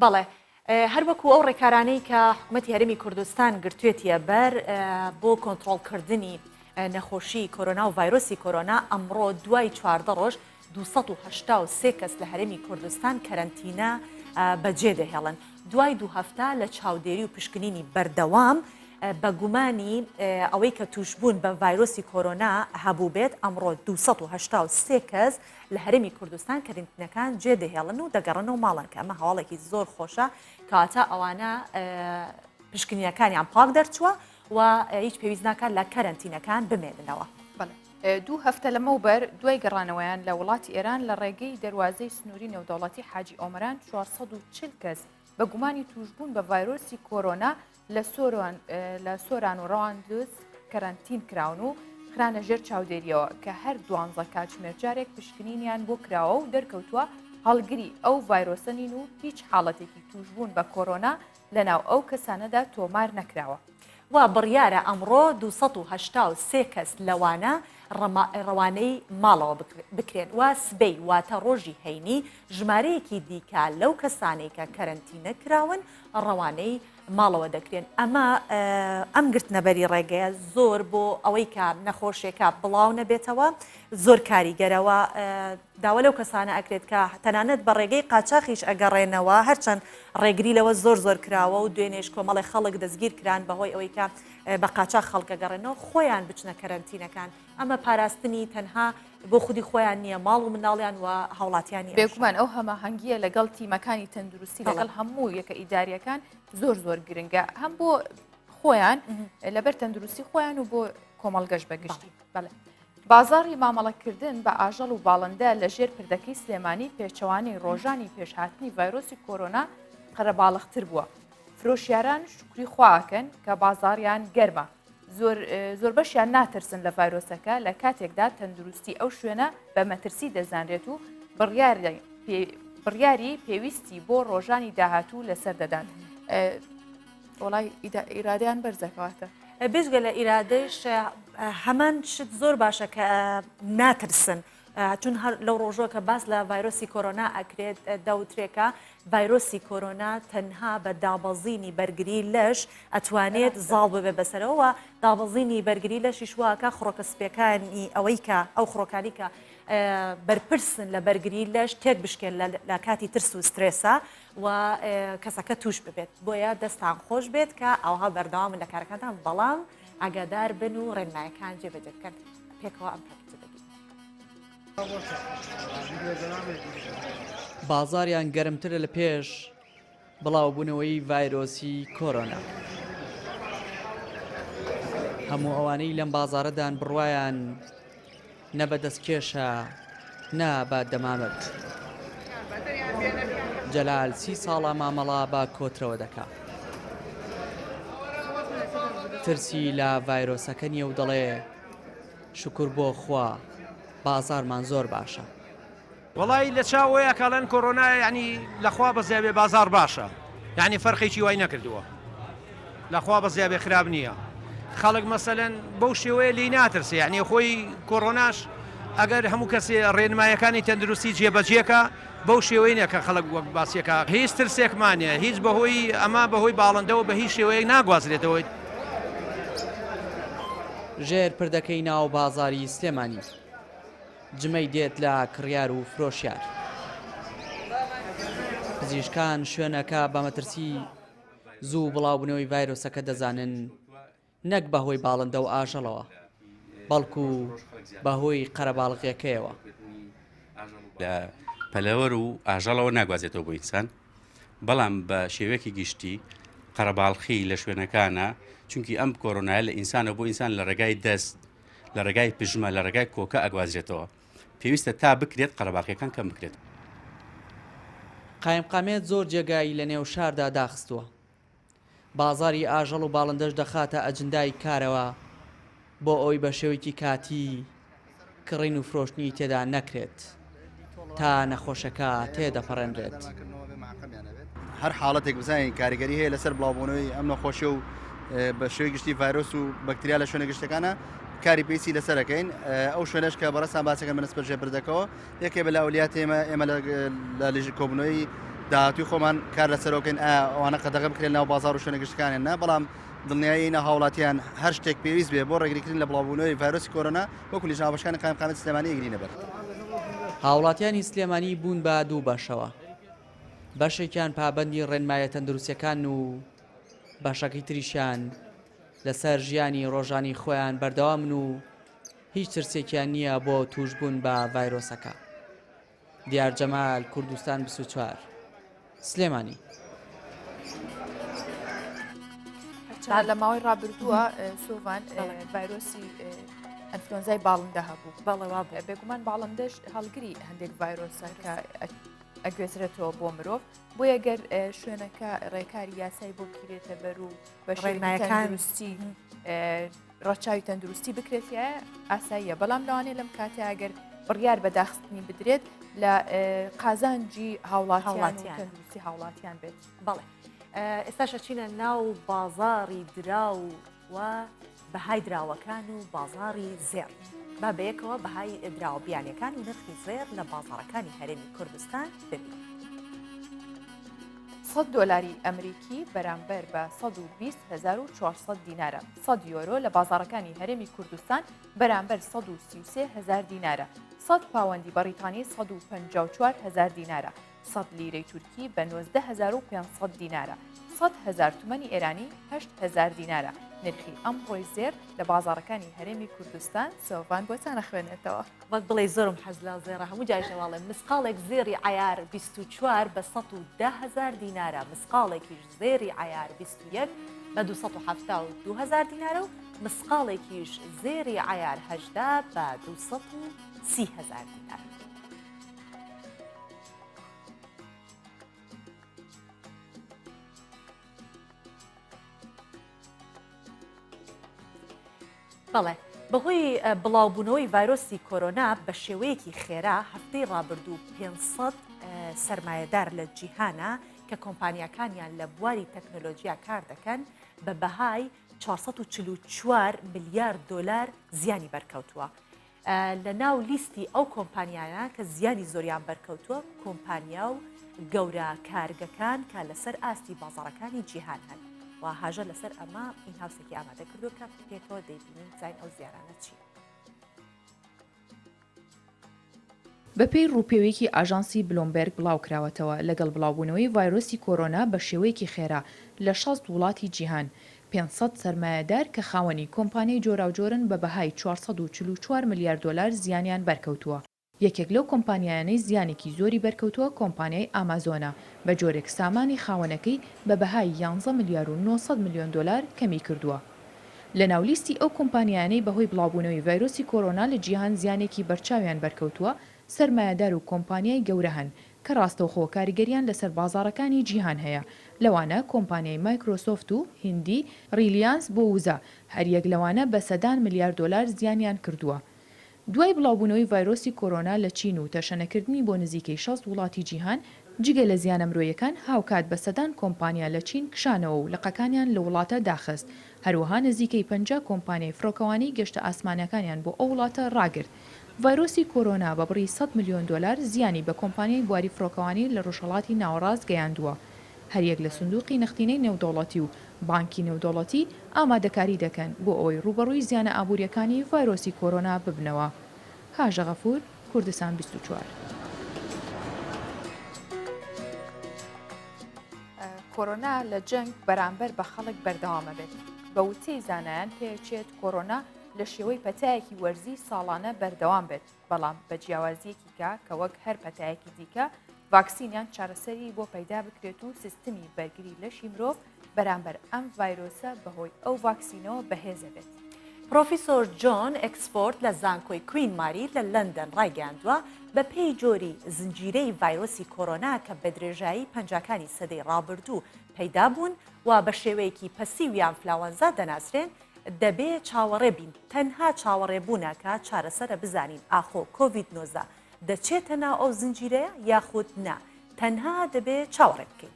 بەڵێ هەروەکو ئەو ڕێکارانەی کە حکوومەتی هەرێمی کوردستان گرتوێتیە بەر بۆ کۆنتترۆلکردنی نەخۆشی کۆرۆنا و ڤایرۆسی کۆرۆنا ئەمڕۆ دوای 14 ڕۆژ 283 کەس لە هەرێمی کوردستان کەرەنتینە بەجێ دەهێڵن دوای دوو هەفتە لە چاودێری و پشکنینی بەردەوام. بە گومانی ئەوەی کە تووشبوون بە ڤایرۆسی کۆرۆنا هەبووبێت، ئەمڕۆ 283 کەس لە هەرێمی کوردستان کەرنتینەکان جێدەهێڵن و دەگەڕنەوە ماڵان کە ئەمە هەواڵێکی زۆر خۆشە کەواتە ئەوانە پشکنینەکانیان پاک دەرچووە و هیچ پێویست ناکات لە کەرەنتینەکان بمێننەوە. بەڵێ دوو هەفتە لەمەوبەر دوای گەڕانەوەیان لە وڵاتی ئێران لە ڕێگەی دەروازەی سنووری نێودەوڵەتی حاجی ئۆمەران 440 کەس بە گومانی تووشبوون بە ڤایرۆسی کۆرۆنا لە سۆران لە سۆران و ڕەواندز کەرەنتین کراون و خرانە ژێر چاودێریەوە کە هەر دوانزە کاتژمێر جارێک پشکنینیان بۆ کراوە و دەرکەوتووە هەڵگری ئەو ڤایرۆسە نین و هیچ حاڵەتێکی تووشبوون بە کۆرۆنا لەناو ئەو کەسانەدا تۆمار نەکراوە. وا بڕیارە ئەمڕۆ 283 کەس لەوانە ڕەوانەی ماڵەوە بکرێن و سبەی واتە ڕۆژی هەینی ژمارەیەکی دیکە لەو کەسانەی کە کەرەنتینە کراون ڕەوانەی ماڵەوە دەکرێن. ئەمە ئەم گرتنەبەری ڕێگەیە زۆر بۆ ئەوەی کە نەخۆشیەکە بڵاو نەبێتەوە زۆر کاریگەرەوە داوا لەو کەسانە ئەکرێت کە تەنانەت بە ڕێگەی قاچاخیش ئەگەڕێنەوە هەرچەند ڕێگری لەوە زۆر زۆر کراوە و دوێنێش کۆمەڵی خەڵک دەستگیر کران بەهۆی ئەوەی کە بە قاچاخ خەڵک ئەگەڕێنەوە خۆیان بچنە کەرەنتینەکان ئەمە پاراستنی تەنها بۆ خودی خۆیان نییە ماڵ و مناڵیان و هاوڵاتیانی بێگومان ئەو هەماهەنگیە لەگەڵ تیمەکانی تەندروستی لەگەڵ هەموو یەکە ئیداریەکان زۆر زۆر گرنگە هەم بۆ خۆیان لەبەر تەندروستی خۆیان و بۆ کۆمەڵگەش بەگشتی بەڵێ. بازاڕی مامەڵەکردن بە ئاژەڵ و باڵندە لە ژێر پردەکەی سلێمانی پێچەوانەی ڕۆژانی پێشهاتنی ڤایرۆسی کۆرۆنا قەرەباڵغتر بووە. فرۆشیاران شوکری خوا ئەکەن کە بازاڕیان گەرمە. زۆر زۆربەشیان ناترسن لە ڤایرۆسەکە لە کاتێکدا تەندروستی ئەو شوێنە بە مەترسی دەزانرێت و بڕیاری پێویستی بۆ ڕۆژانی داهاتوو لەسەر دەدات. وەڵای ئیرادەیان بەرزە کەواتە. بێجگە لە ئیرادەیش هەمان شت زۆر باشە کە ناترسن چون هەر لەو ڕۆژەوە کە باس لە ڤایرۆسی کۆرۆنا ئەکرێت دەوترێکە ڤایرۆسی کۆرۆنا تەنها بە دابەزینی بەرگری لەش ئەتوانێت زاڵ ببێ بەسەرەوە دابەزینی بەرگری لەشیش واکە خڕۆکە سپیەکانی ئەوەی کە ئەو خڕۆکانی کە بەرپرسن لە بەرگری لەش تێک بشکێن لە کاتی ترس و سترێسە و کەسەکە توش ببێت بۆیە دەستان خۆش بێت کە ئاوها بەردەوامن لە کارەکانتان بەڵام ئاگادار بن و ڕێنمایەکان جێبەجێ بکەن پێکەوە ئەم پاکێجە دەبینین. بازاڕیان گەرمترە لە پێش بڵاوبوونەوەی ڤایرۆسی کۆرۆنا. هەموو ئەوانەی لەم بازاڕەدان بڕوایان نە بە دەستکێشە نە بە دەمامک. جەلال سی ساڵە مامەڵە بە کۆترەوە دەکا. ترسی لە ڤایرۆسەکە نییە و دەڵێ شوکور بۆ خوا بازاڕمان زۆر باشە. وەڵایی لە چاو وەیا کە ئەڵێن کۆرۆنایە یانی لە خوا بەزیا بێ بازاڕ باشە یانی فەرقێکی وای نەکردووە لە خوا بەزیا بێ خراپ نییە خەڵک مەسەلەن بەو شێوەیە لێی ناترسێ یانی خۆی کۆرۆناش ئەگەر هەموو کەسێ ڕێنمایەکانی تەندروستی جێبەجێکە بەو شێوەی نیە کە خەڵک وەک باسیەکە هیچ ترسێکمان نیە هیچ بەهۆی ئەمە بەهۆی باڵندەوە بە هیچ شێوەیەک ناگوازرێتەوە. ژێر پردەکەی ناو بازاری سلێمانی. جمەی دێت لە کڕیار و فرۆشیار. پزیشکان شوێنەکە بە مەترسی زوو بڵاوبوونەوەی ڤایرۆسەکە دەزانن نەک بەهۆی باڵندە و ئاژەڵەوە، بەڵکو بەهۆی قەرەباڵغیەکەیەوە. لە پەلەوەر و ئاژەڵەوە ناگوازێتەوە بۆ ئینسان، بەڵام بە شێوەیەکی گشتی قەرەباڵخی لە شوێنەکانە، چونکی ئەم کۆرۆنایە لە ئینسانەوە بۆ ئینسان لە ڕێگای دەست، لە ڕێگای پژمە، لە ڕێگای کۆکە ئەگوازرێتەوە. پێویستە تا بکرێت قەرەباڵخیەکان کەم بکرێت. قایمقامیەت زۆر جێگای لە نێو شاردا داخستووە. بازاڕی ئاژەڵ و باڵندەش دەخاتە ئەجندای کارەوە بۆ ئەوەی بە شێوەیەکی کاتی کڕین و فرۆشتنی تێدا نەکرێت تا نەخۆشەکە تێدەپەڕێنرێت. هەر حاڵەتێک بزانین کاریگەری هەیە لەسەر بڵاوبوونەوەی ئەم نەخۆشی و بە شێوەی گشتی ڤایرۆس و بەکتریا لە شوێنە گشتەکانە کاری پێویستی لەسەرەکەین ئەو شوێنەش کە بەڕێزتان باسەکەن بەنسبەت ژێربردەکەوە یەکێ بە لە ئەولیات ئێمە ئێمە لە لیژ کۆبوونەوەی داهاتووی خۆمان کار لەسەرۆکەین ئەوانە قەدەغە بکرێن ناو بازار و شوێنە گشتەکانیان نا بەڵام دڵنیایی هاوڵاتیان هەر شتێک پێویست بێ بۆ ڕێگریکردن لە بڵاوبوونەوەی ڤایرۆسی کۆرۆنا وەکو لیژنە هاوبەشەکانی قایمقامیەتی سلێمانی ئەیگرینە بەر. هاوڵاتیانی سلێمانی بوون بە دوو بەشەوە، بەشێکیان پابەندی ڕێنمایە تەندروستیەکانن و بەشەکەی تریشیان. لەسەر ژیانی ڕۆژانی خۆیان بەردەوامن و هیچ ترسێکیان نییە بۆ تووشبوون بە ڤایرۆسەکە. دیار جەمال، کوردستان 24، سلێمانی. هەرچەندە لە ماوەی ڕابردووە سۆڤان ڤایرۆسی ئەنفلۆنزای باڵندە هەبوو بەڵێ وا بوو بێگومان باڵندەش هەڵگری هەندێک ڤایرۆسە کە ئەگوێزرێتەوە بۆ مرۆڤ بۆیە گەر شوێنەکە ڕێکاری یاسای بۆ بگیرێتە بەر و بە ڕێنمایەکانستی ڕەچاوی تەندروستی بکرێت ئاساییە بەڵام لەوانەیە لەم کاتە ئەگەر بڕیار بە داخستنی بدرێت لە قازانجی هاوڵاتیان تەندروستی هاوڵاتیان بێت بەڵێ ئێستاش ئەچینە ناو بازاڕی دراو و بەهای دراوەکان و بازاڕی زێڕ. با بەیەکەوە بەهای دراوە بیانیەکان و نرخی زێڕ لە بازاڕەکانی هەرێمی کوردستان ببینین. سەد دۆلاری ئەمریکی بەرامبەر بە 120,400 دینارە. 100 یۆرۆ لە بازاڕەکانی هەرێمی کوردستان بەرامبەر 133 هەزار دینارە. 100 پاوەندی بەڕیتانی 154 هەزار دینارە. سەد لیرەی تورکی بە 19500 دینارە، 100 هەزار تمەنی ئێرانی 8000 دینارە. نرخی ئەمڕۆی زێر لە بازاڕەکانی هەرێمی کوردستان سۆڤان بۆتان ئەخوێنێتەوە. وەک بڵێی زۆرم حەز لە زێڕە هەموو جاریش ئەڵێم مسقاڵێک زێڕی عەیار 24 بە 110 هەزار دینارە مسقاڵێکیش زێڕی عەیار 21 بە 272 هەزار دینارە و مسقاڵێکیش زێڕی عەیار 18 بە 230 هەزار دینارە. بەڵێ بەهۆی بڵاوبوونەوەی ڤایرۆسی کۆرۆنا بە شێوەیەکی خێرا هەفتەی ڕابردوو 500 سرمایەدار لە جیهانە کە کۆمپانیاکانیان لە بواری تەکنۆلۆژیا کار دەکەن بە بەهای 444 ملیار دلار زیانی بەرکەوتووە. لە ناو لیستی ئەو کۆمپانیایانە کە زیانی زۆریان بەرکەوتووە کۆمپانیا و گەورە کارگەکان کە لەسەر ئاستی بازاڕەکانی جیهان هەن و هاژە لەسەر ئەمە ئینهاوسێکی ئامادە کردووە کە پێکەوە دەیبینین بزانین ئەو زیانانە چین. بەپێی ڕووپێویەکی ئاژانسی بلۆمبێرگ بڵاوکراوەتەوە، لەگەڵ بڵاوبوونەوەی ڤایرۆسی کۆرۆنا بە شێوەیەکی خێرا لە 60 وڵاتی جیهان، 500 سەرمایەدار کە خاوەنی کۆمپانیای جۆراوجۆرن بە بەهای 444 ملیار دۆلار زیانیان بەرکەوتووە. یەکێک لەو کۆمپانیایانەی زیانێکی زۆری بەرکەوتووە کۆمپانیای ئامازۆنە، بە جۆرێک سامانی خاوەنەکەی بە بەهای یانزە ملیار و 900 ملیۆن دۆلار کەمی کردووە. لە ناو لیستی ئەو کۆمپانیایانەی بەهۆی بڵاوبوونەوەی ڤایرۆسی کۆرۆنا لە جیهان زیانێکی بەرچاویان بەرکەوتووە، سەرمایەدار و کۆمپانیای گەورە هەن کە ڕاستەوخۆ کاریگەریان لەسەر بازاڕەکانی جیهان هەیە، لەوانە کۆمپانیای مایکرۆسۆفت و هیندی ڕیلیانس بۆ وزە، هەریەک لەوانە بە سەدان ملیار دۆلار زیانیان کردووە. دوای بڵاوبوونەوەی ڤایرۆسی کۆرۆنا لە چین و تەشەنەکردنی بۆ نزیکەی 60 وڵاتی جیهان، جگە لە زیانە مرۆیەکان، هاوکات بە سەدان کۆمپانیا لە چین کشانەوە و لقەکانیان لە وڵاتە داخست، هەروەها نزیکەی 50 کۆمپانیای فڕۆکەوانی گەشتە ئاسمانیەکانیان بۆ ئەو وڵاتە ڕاگرت. ڤایرۆسی کۆرۆنا بە بڕی سەد ملیۆن دۆلار زیانی بە کۆمپانیای بواری فڕۆکەوانی لە ڕۆژهەڵاتی ناوەڕاست گەیاندووە. هەریەک لە سندوقی نەختینەی نێودەوڵەتی و بانکی نێودەوڵەتی ئامادەکاری دەکەن بۆ ئەوەی ڕووبەڕووی زیانە ئابوورییەکانی ڤایرۆسی کۆرۆنا ببنەوە. هاژە غەفور، کوردستان 24. کۆرۆنا لە جەنگ بەرامبەر بە خەڵک بەردەوامە بێت. بە وتەی زانایان پێچێت کۆرۆنا لە شێوەی پەتایەکی وەرزی ساڵانە بەردەوام بێت، بەڵام بە جیاوازییەکی کە کە وەک هەر پەتایەکی دیکە ڤاکسین یان چارەسەری بۆ پەیدا بکرێت و سیستمی بەرگری لەشی مرۆڤ بەرامبەر ئەم ڤایرۆسە بەهۆی ئەو ڤاکسینەوە بەهێزە بێت. پرۆفیسۆر جۆن ئێکسفۆرد لە زانکۆی کوین ماری لە لەندەن ڕایگەیاندووە، بەپێی جۆری زنجیرەی ڤایرۆسی کۆرۆنا کە بەدرێژایی پەنجاکانی سەدەی ڕابردوو پەیدا بوون و بە شێوەیەکی پەسیو یان فلاوەنزا دەناسرێن، دەبێ چاوەڕێ بین، تەنها چاوەڕێبوونە کە چارەسەرە بزانین ئاخۆ کۆڤید 19 دەچێتە ناو ئەو زنجیرەیە یاخود نا، تەنها دەبێ چاوەڕێ بکەین.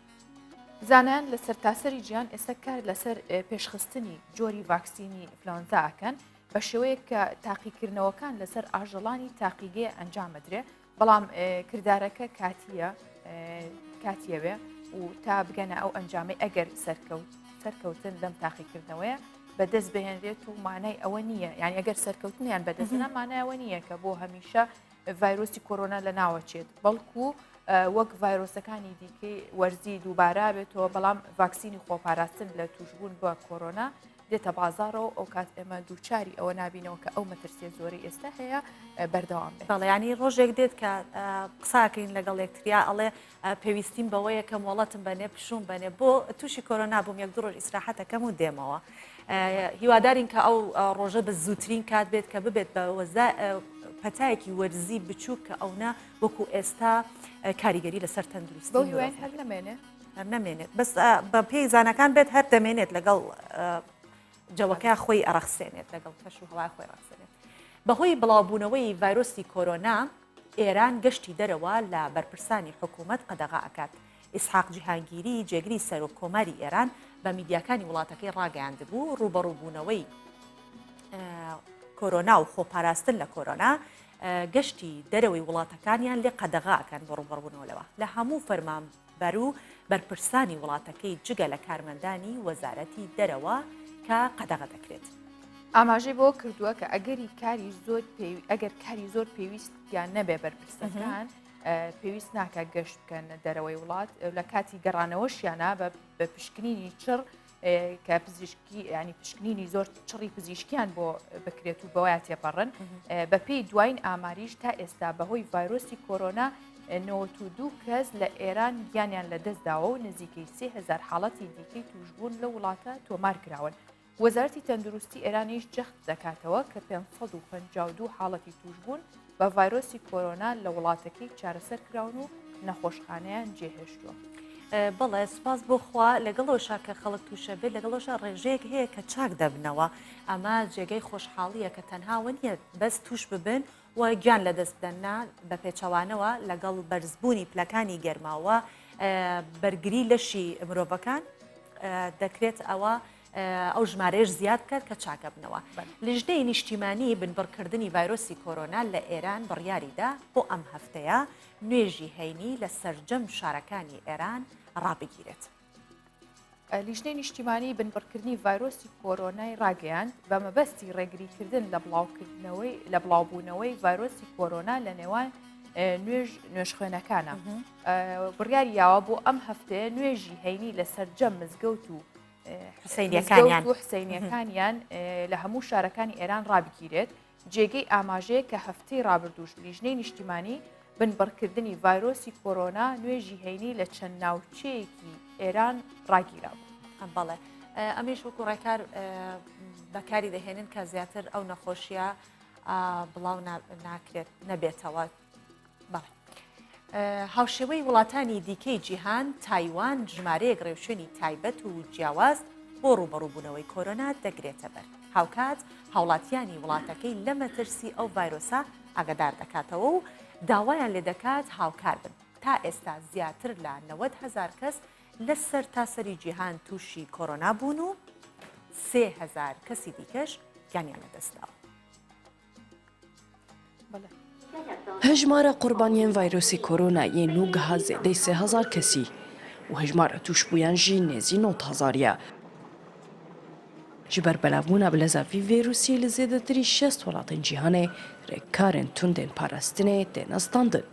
زانایان لە سەرتاسەری جیهان ئێستا کار لەسەر پێشخستنی جۆری ڤاکسینی ئینفلۆنزا ئەکەن بە شێوەیەک کە تاقیکردنەوەکان لەسەر ئاژەڵانی تاقیگەیە ئەنجام ئەدرێ بەڵام کردارەکە کاتیە کاتیەوێ و تا بگەنە ئەو ئەنجامەی ئەگەر سەرکەوت سەرکەوتن لەم تاقیکردنەوەیە بەدەست بهێنرێت و مانای ئەوە نییە یان ئەگەر سەرکەوتنیان بەدەستنا مانایەوە نییە کە بۆ هەمیشە ڤایرۆسی کۆرۆنا لە ناوەچێت بەڵکو وەک ڤایرۆسەکانی دیکەی وەرزی دووبارە بێتەوە بەڵام ڤاکسینی خۆپاراستن لە توشبوون بە کۆرۆنا. دێتە بازاڕەوە ئەوکات ئێمە دووچاری ئەوە نابینەوە کە ئەو مەترسیە زۆرەی ئێستا هەیە بەردەوام بێت. بەڵێ یانی ڕۆژێک دێت کە قساکەین لەگەڵ یەکتریا ئەڵێ پێویستیم بەوەیە کە مۆڵەتم بەنێ پشوم بەنێ بۆ تووشی کۆرۆنا بووم یەک دوو ڕۆژ ئیسراحەتەکەم و دێمەوە. هیوادارین کە ئەو ڕۆژە بە زووترین کات بێت کە ببێت بە پەتایەکی وەرزی بچووک کە ئەونا وەکو ئێستا کاریگەری لەسەر تەندروستی بەو هیواین هەر نەمێنێ. هەر نەمێنێت بەس بە پێی زانەکان بێت هەر دەمێنێت لەگەڵ جەوەکە خۆی ئەڕەخسێنێت لەگەڵ کەش و هەوای خۆی ڕەخسێنێت بەهۆی بڵاوبوونەوەی ڤایرۆسی کۆرۆنا ئێران گەشتی دەرەوە لە بەرپرسانی حکوومەت قەدەغا ئەکات ئیسحاق جیهانگیری جێگری سەرۆک کۆماری ئێران بە میدیاکانی وڵاتەکەی ڕاگەیاندبوو ڕووبەڕووبوونەوەی کۆرۆنا و خۆپاراستن لە کۆرۆنا گەشتی دەرەوەی وڵاتەکانیان لێ قەدەغا ئەکەن بۆ ڕووبەڕووبوونەوە لەوە لە هەموو فەرمانبەر و بەرپرسانی وڵاتەکەی جگە لە کارمەندانی وەزارەتی دەرەوە کە قەدەغە دەکرێت. ئاماژەی بەوە کردووە کە ئەگەری کاری زۆر ئەگەر کاری زۆر پێویستیان نەبێ بەرپرسەکان پێویست ناکە گەشت بکەن دەرەوەی وڵات لە کاتی گەڕانەوەشیانە بە پشکنینی چڕ کە پزیشکی ینی پشکنینی زۆر چڕی پزیشکیان بۆ بکرێت و بەوە تێپەڕن بەپێی دوایین ئاماریش تا ئێستا بەهۆی ڤایرۆسی کۆرۆنا 92 کەس لە ئێران گیانیان لەدەستداوە و نزیکەی 3000 حاڵەتی دیکەی توشبوون لە وڵاتە تۆمار کراون. وەزارەتی تەندروستی ئێرانیش جەخت دەکاتەوە کە 552 حاڵەتی توشبوون بە ڤایرۆسی کۆرۆنا لە وڵاتەکەی چارەسەر کراون و نەخۆشخانەیان جێهێشتووە. بەڵێ سوپاس بۆ خوا لەگەڵەوەشا کە خەڵک تووشە بێت لەگەڵەوەشا ڕێژەیەک هەیە کە چاک دەبنەوە ئەمە جێگەی خۆشحاڵیە کە تەنها وە نییە بەس توش ببن و گیان لەدەست بدەن نا بە پێچەوانەوە لەگەڵ بەرزبوونی پلەکانی گەرماوە بەرگری لەشی مرۆڤەکان دەکرێت ئەوە ئەو ژمارەیەش زیاد بکات کە چاکەبنەوە. لیژنەی نیشتیمانی بنبڕکردنی ڤایرۆسی کۆرۆنا لە ئێران بڕیاریدا بۆ ئەم هەفتەیە نوێژی هەینی لە سەرجەم شارەکانی ئێران ڕابگیرێت. لیژنەی نیشتیمانی بنبڕکردنی ڤایرۆسی کۆرۆنای ڕاگەیاند، بە مەبەستی ڕێگریکردن لە بڵاوکردنەوەی لە بڵاوبوونەوەی ڤایرۆسی کۆرۆنا لە نێوان نوێژ نوێژخوێنەکانە بڕیاری یاوە بۆ ئەم هەفتەیە نوێژی هەینی لە سەرجەم مزگەوت و حوسەینیەکانیان و حوسەینیەکانیان لە هەموو شارەکانی ئێران ڕابگیرێت، جێگەی ئاماژەیە کە هەفتەی ڕابردووش لیژنەی نیشتیمانی بنبڕکردنی ڤایرۆسی کۆرۆنا نوێژی هەینی لە چەند ناوچەیەکی ئێران ڕاگیرابوو. بەڵێ ئەمیش وەکو ڕێکار بەکاری دەهێنن کە زیاتر ئەو نەخۆشیە بڵاو ناکرێت نەبێتەوە. بەڵێ. هاوشێوەی وڵاتانی دیکەی جیهان، تایوان ژمارەیەک ڕێوشوێنی تایبەت و جیاواز بۆ ڕووبەڕووبوونەوەی کۆرۆنا دەگرێتەبەر. هاوکات هاوڵاتیانی وڵاتەکەی لە مەترسی ئەو ڤایرۆسە ئاگادار دەکاتەوە و داوایان لێدەکات هاوکار بن. تا ئێستا زیاتر لە 90 هەزار کەس لە سەرتاسەری جیهان تووشی کۆرۆنا بوون و 3000 کەسی دیکەش گیانیان لەدەستداوە. Hejmara qurbaniyên vayrosê korona yê nû giha zêdey 3000 kesî û hejmara tûşbûyan jî nêzî 90 hezar ye. Ji ber belavbûna bi leza vî vîrusî li zêdetirî 60 welatên cîhanê rêkarên tund ên parastinê têne standin.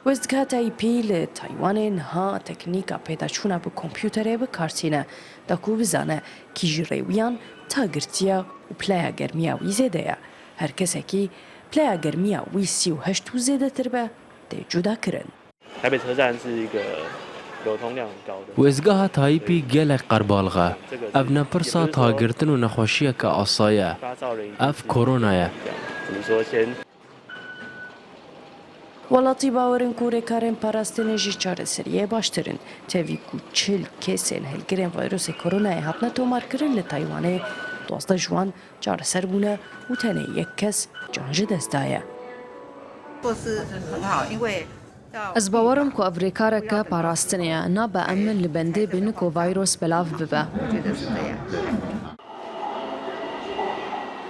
Westgeha Taipei li Taywanê niha teknîka pêdaçûna bi kompûterê bi kar tîne da ku bizane kî ji rêwiyan ta girtiye û pileya germiya wî zêde ye. Her kesekî pileya germiya wî 38 û zêdetir be tê cudakirin. Westgeha Taipei gelek qerbalix e. Ev ne pirsa tagirtin û nexweşiyeke asa ye. Ev korona ye. Welatî bawer in ku rêkarên parastinê ji çareseriyê baştir in. Tevî ku 40 kesên hilgirên vayrosê koronayê hatine tomarkirin li Taywanê, 12 ji wan çareser bûne û tenê yek kes can ji dest daye. Ez bawer im ku ev rêkareke parastinê ye. Nabe em li bendê bin ku vayros belav bibe.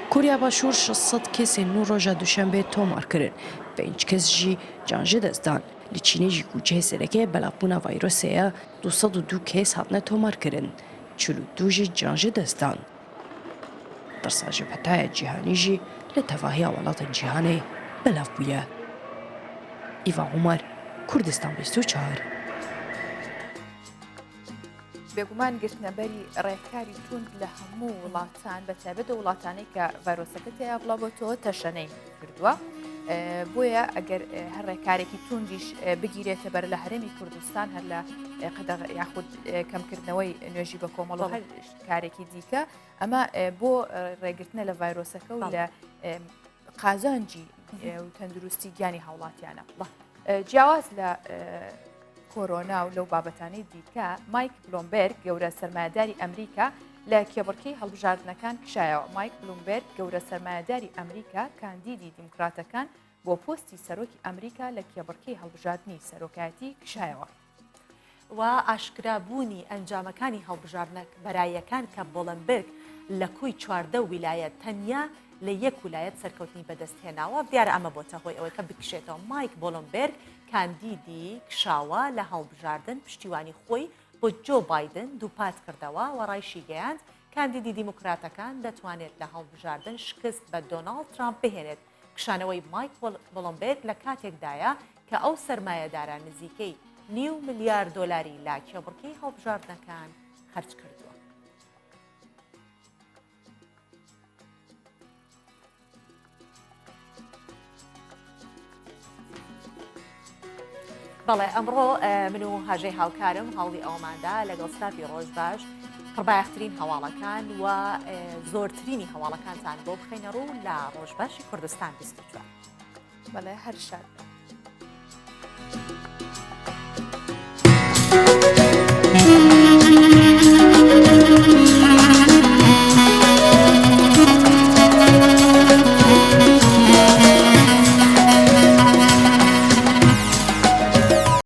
Koreya Başûr 600 kesên nû roja Duşembê tomar kirin. Pênc kes jî can ji dest dan. Li Çînê jî ku cihê sereke ye belavbûna vayrosê ye, 202 kes hatine tomarkirin. 42 jî can ji dest dan. Tirsa ji petaya cîhanî jî li tevahiya welatên cîhanê belav bûye. Îva Omar, Kurdistan 24. بێگومان گرتنەبەری ڕێکاری توند لە هەموو وڵاتان بە تایبەت ئەو وڵاتانەی کە ڤایرۆسەکە تێیا بڵاوبۆتەوە تەشەنەی کردووە. بۆیە ئەگەر هەر ڕێکارێکی توندیش بگیرێتە بەر لە هەرێمی کوردستان هەر لە قەدەغ یاخود کەمکردنەوەی نوێژی بە کۆمەڵ و هەر کارێکی دیکە ئەمە بۆ ڕێگرتنە لە ڤایرۆسەکە و لە قازانجی و تەندروستی گیانی هاوڵاتیانە. جیاواز لە کۆرۆنا و لەو بابەتانەی دیکە، مایک بلۆمبێرگ گەورە سەرمایەداری ئەمریکا لە کێبڕکێی هەڵبژاردنەکان کشایەوە. مایک بلومبێرگ گەورە سەرمایەداری ئەمریکا کاندیدی دیموکراتەکان بۆ پۆستی سەرۆکی ئەمریکا لە کێبڕکێی هەڵبژاردنی سەرۆکایەتی کشایەوە. و ئاشکرا بوونی ئەنجامەکانی هەڵبژاردنە بەراییەکان کە بۆڵەمبرگ لە کۆی 14 ویلایەت تەنیا لە یەک ولایەت سەرکەوتنی بەدەست هێناوە، دیارە ئەمە بۆتە هۆی ئەوەی کە بکشێتەوە. مایک بۆڵۆمبێرگ کاندیدی کشاوە لە هەڵبژاردن پشتیوانی خۆی بۆ جۆ بایدن دووپات کردەوە و ڕایشیگەیاند کاندیدی دیموکراتەکان دەتوانێت لە هەڵبژاردن شکست بە دۆناڵد ترامپ بهێنێت. کشانەوەی مایک بڵۆمبێرگ لە کاتێکدایە کە ئەو سەرمایەدارە نزیکەی نیو ملیار دۆلاری لە کێبڕکێی هەڵبژاردنەکان خەرج کردووە. بەڵێ ئەمڕۆ من و هاژەی هاوکارم هەوڵی ئەوماندا لەگەڵ ستافی ڕۆژ باش پڕبایەخترین هەواڵەکان و زۆرترینی هەواڵەکانتان بۆ بخەینە ڕوو لە ڕۆژ باشی کوردستان 24. بەڵێ هەر شاد.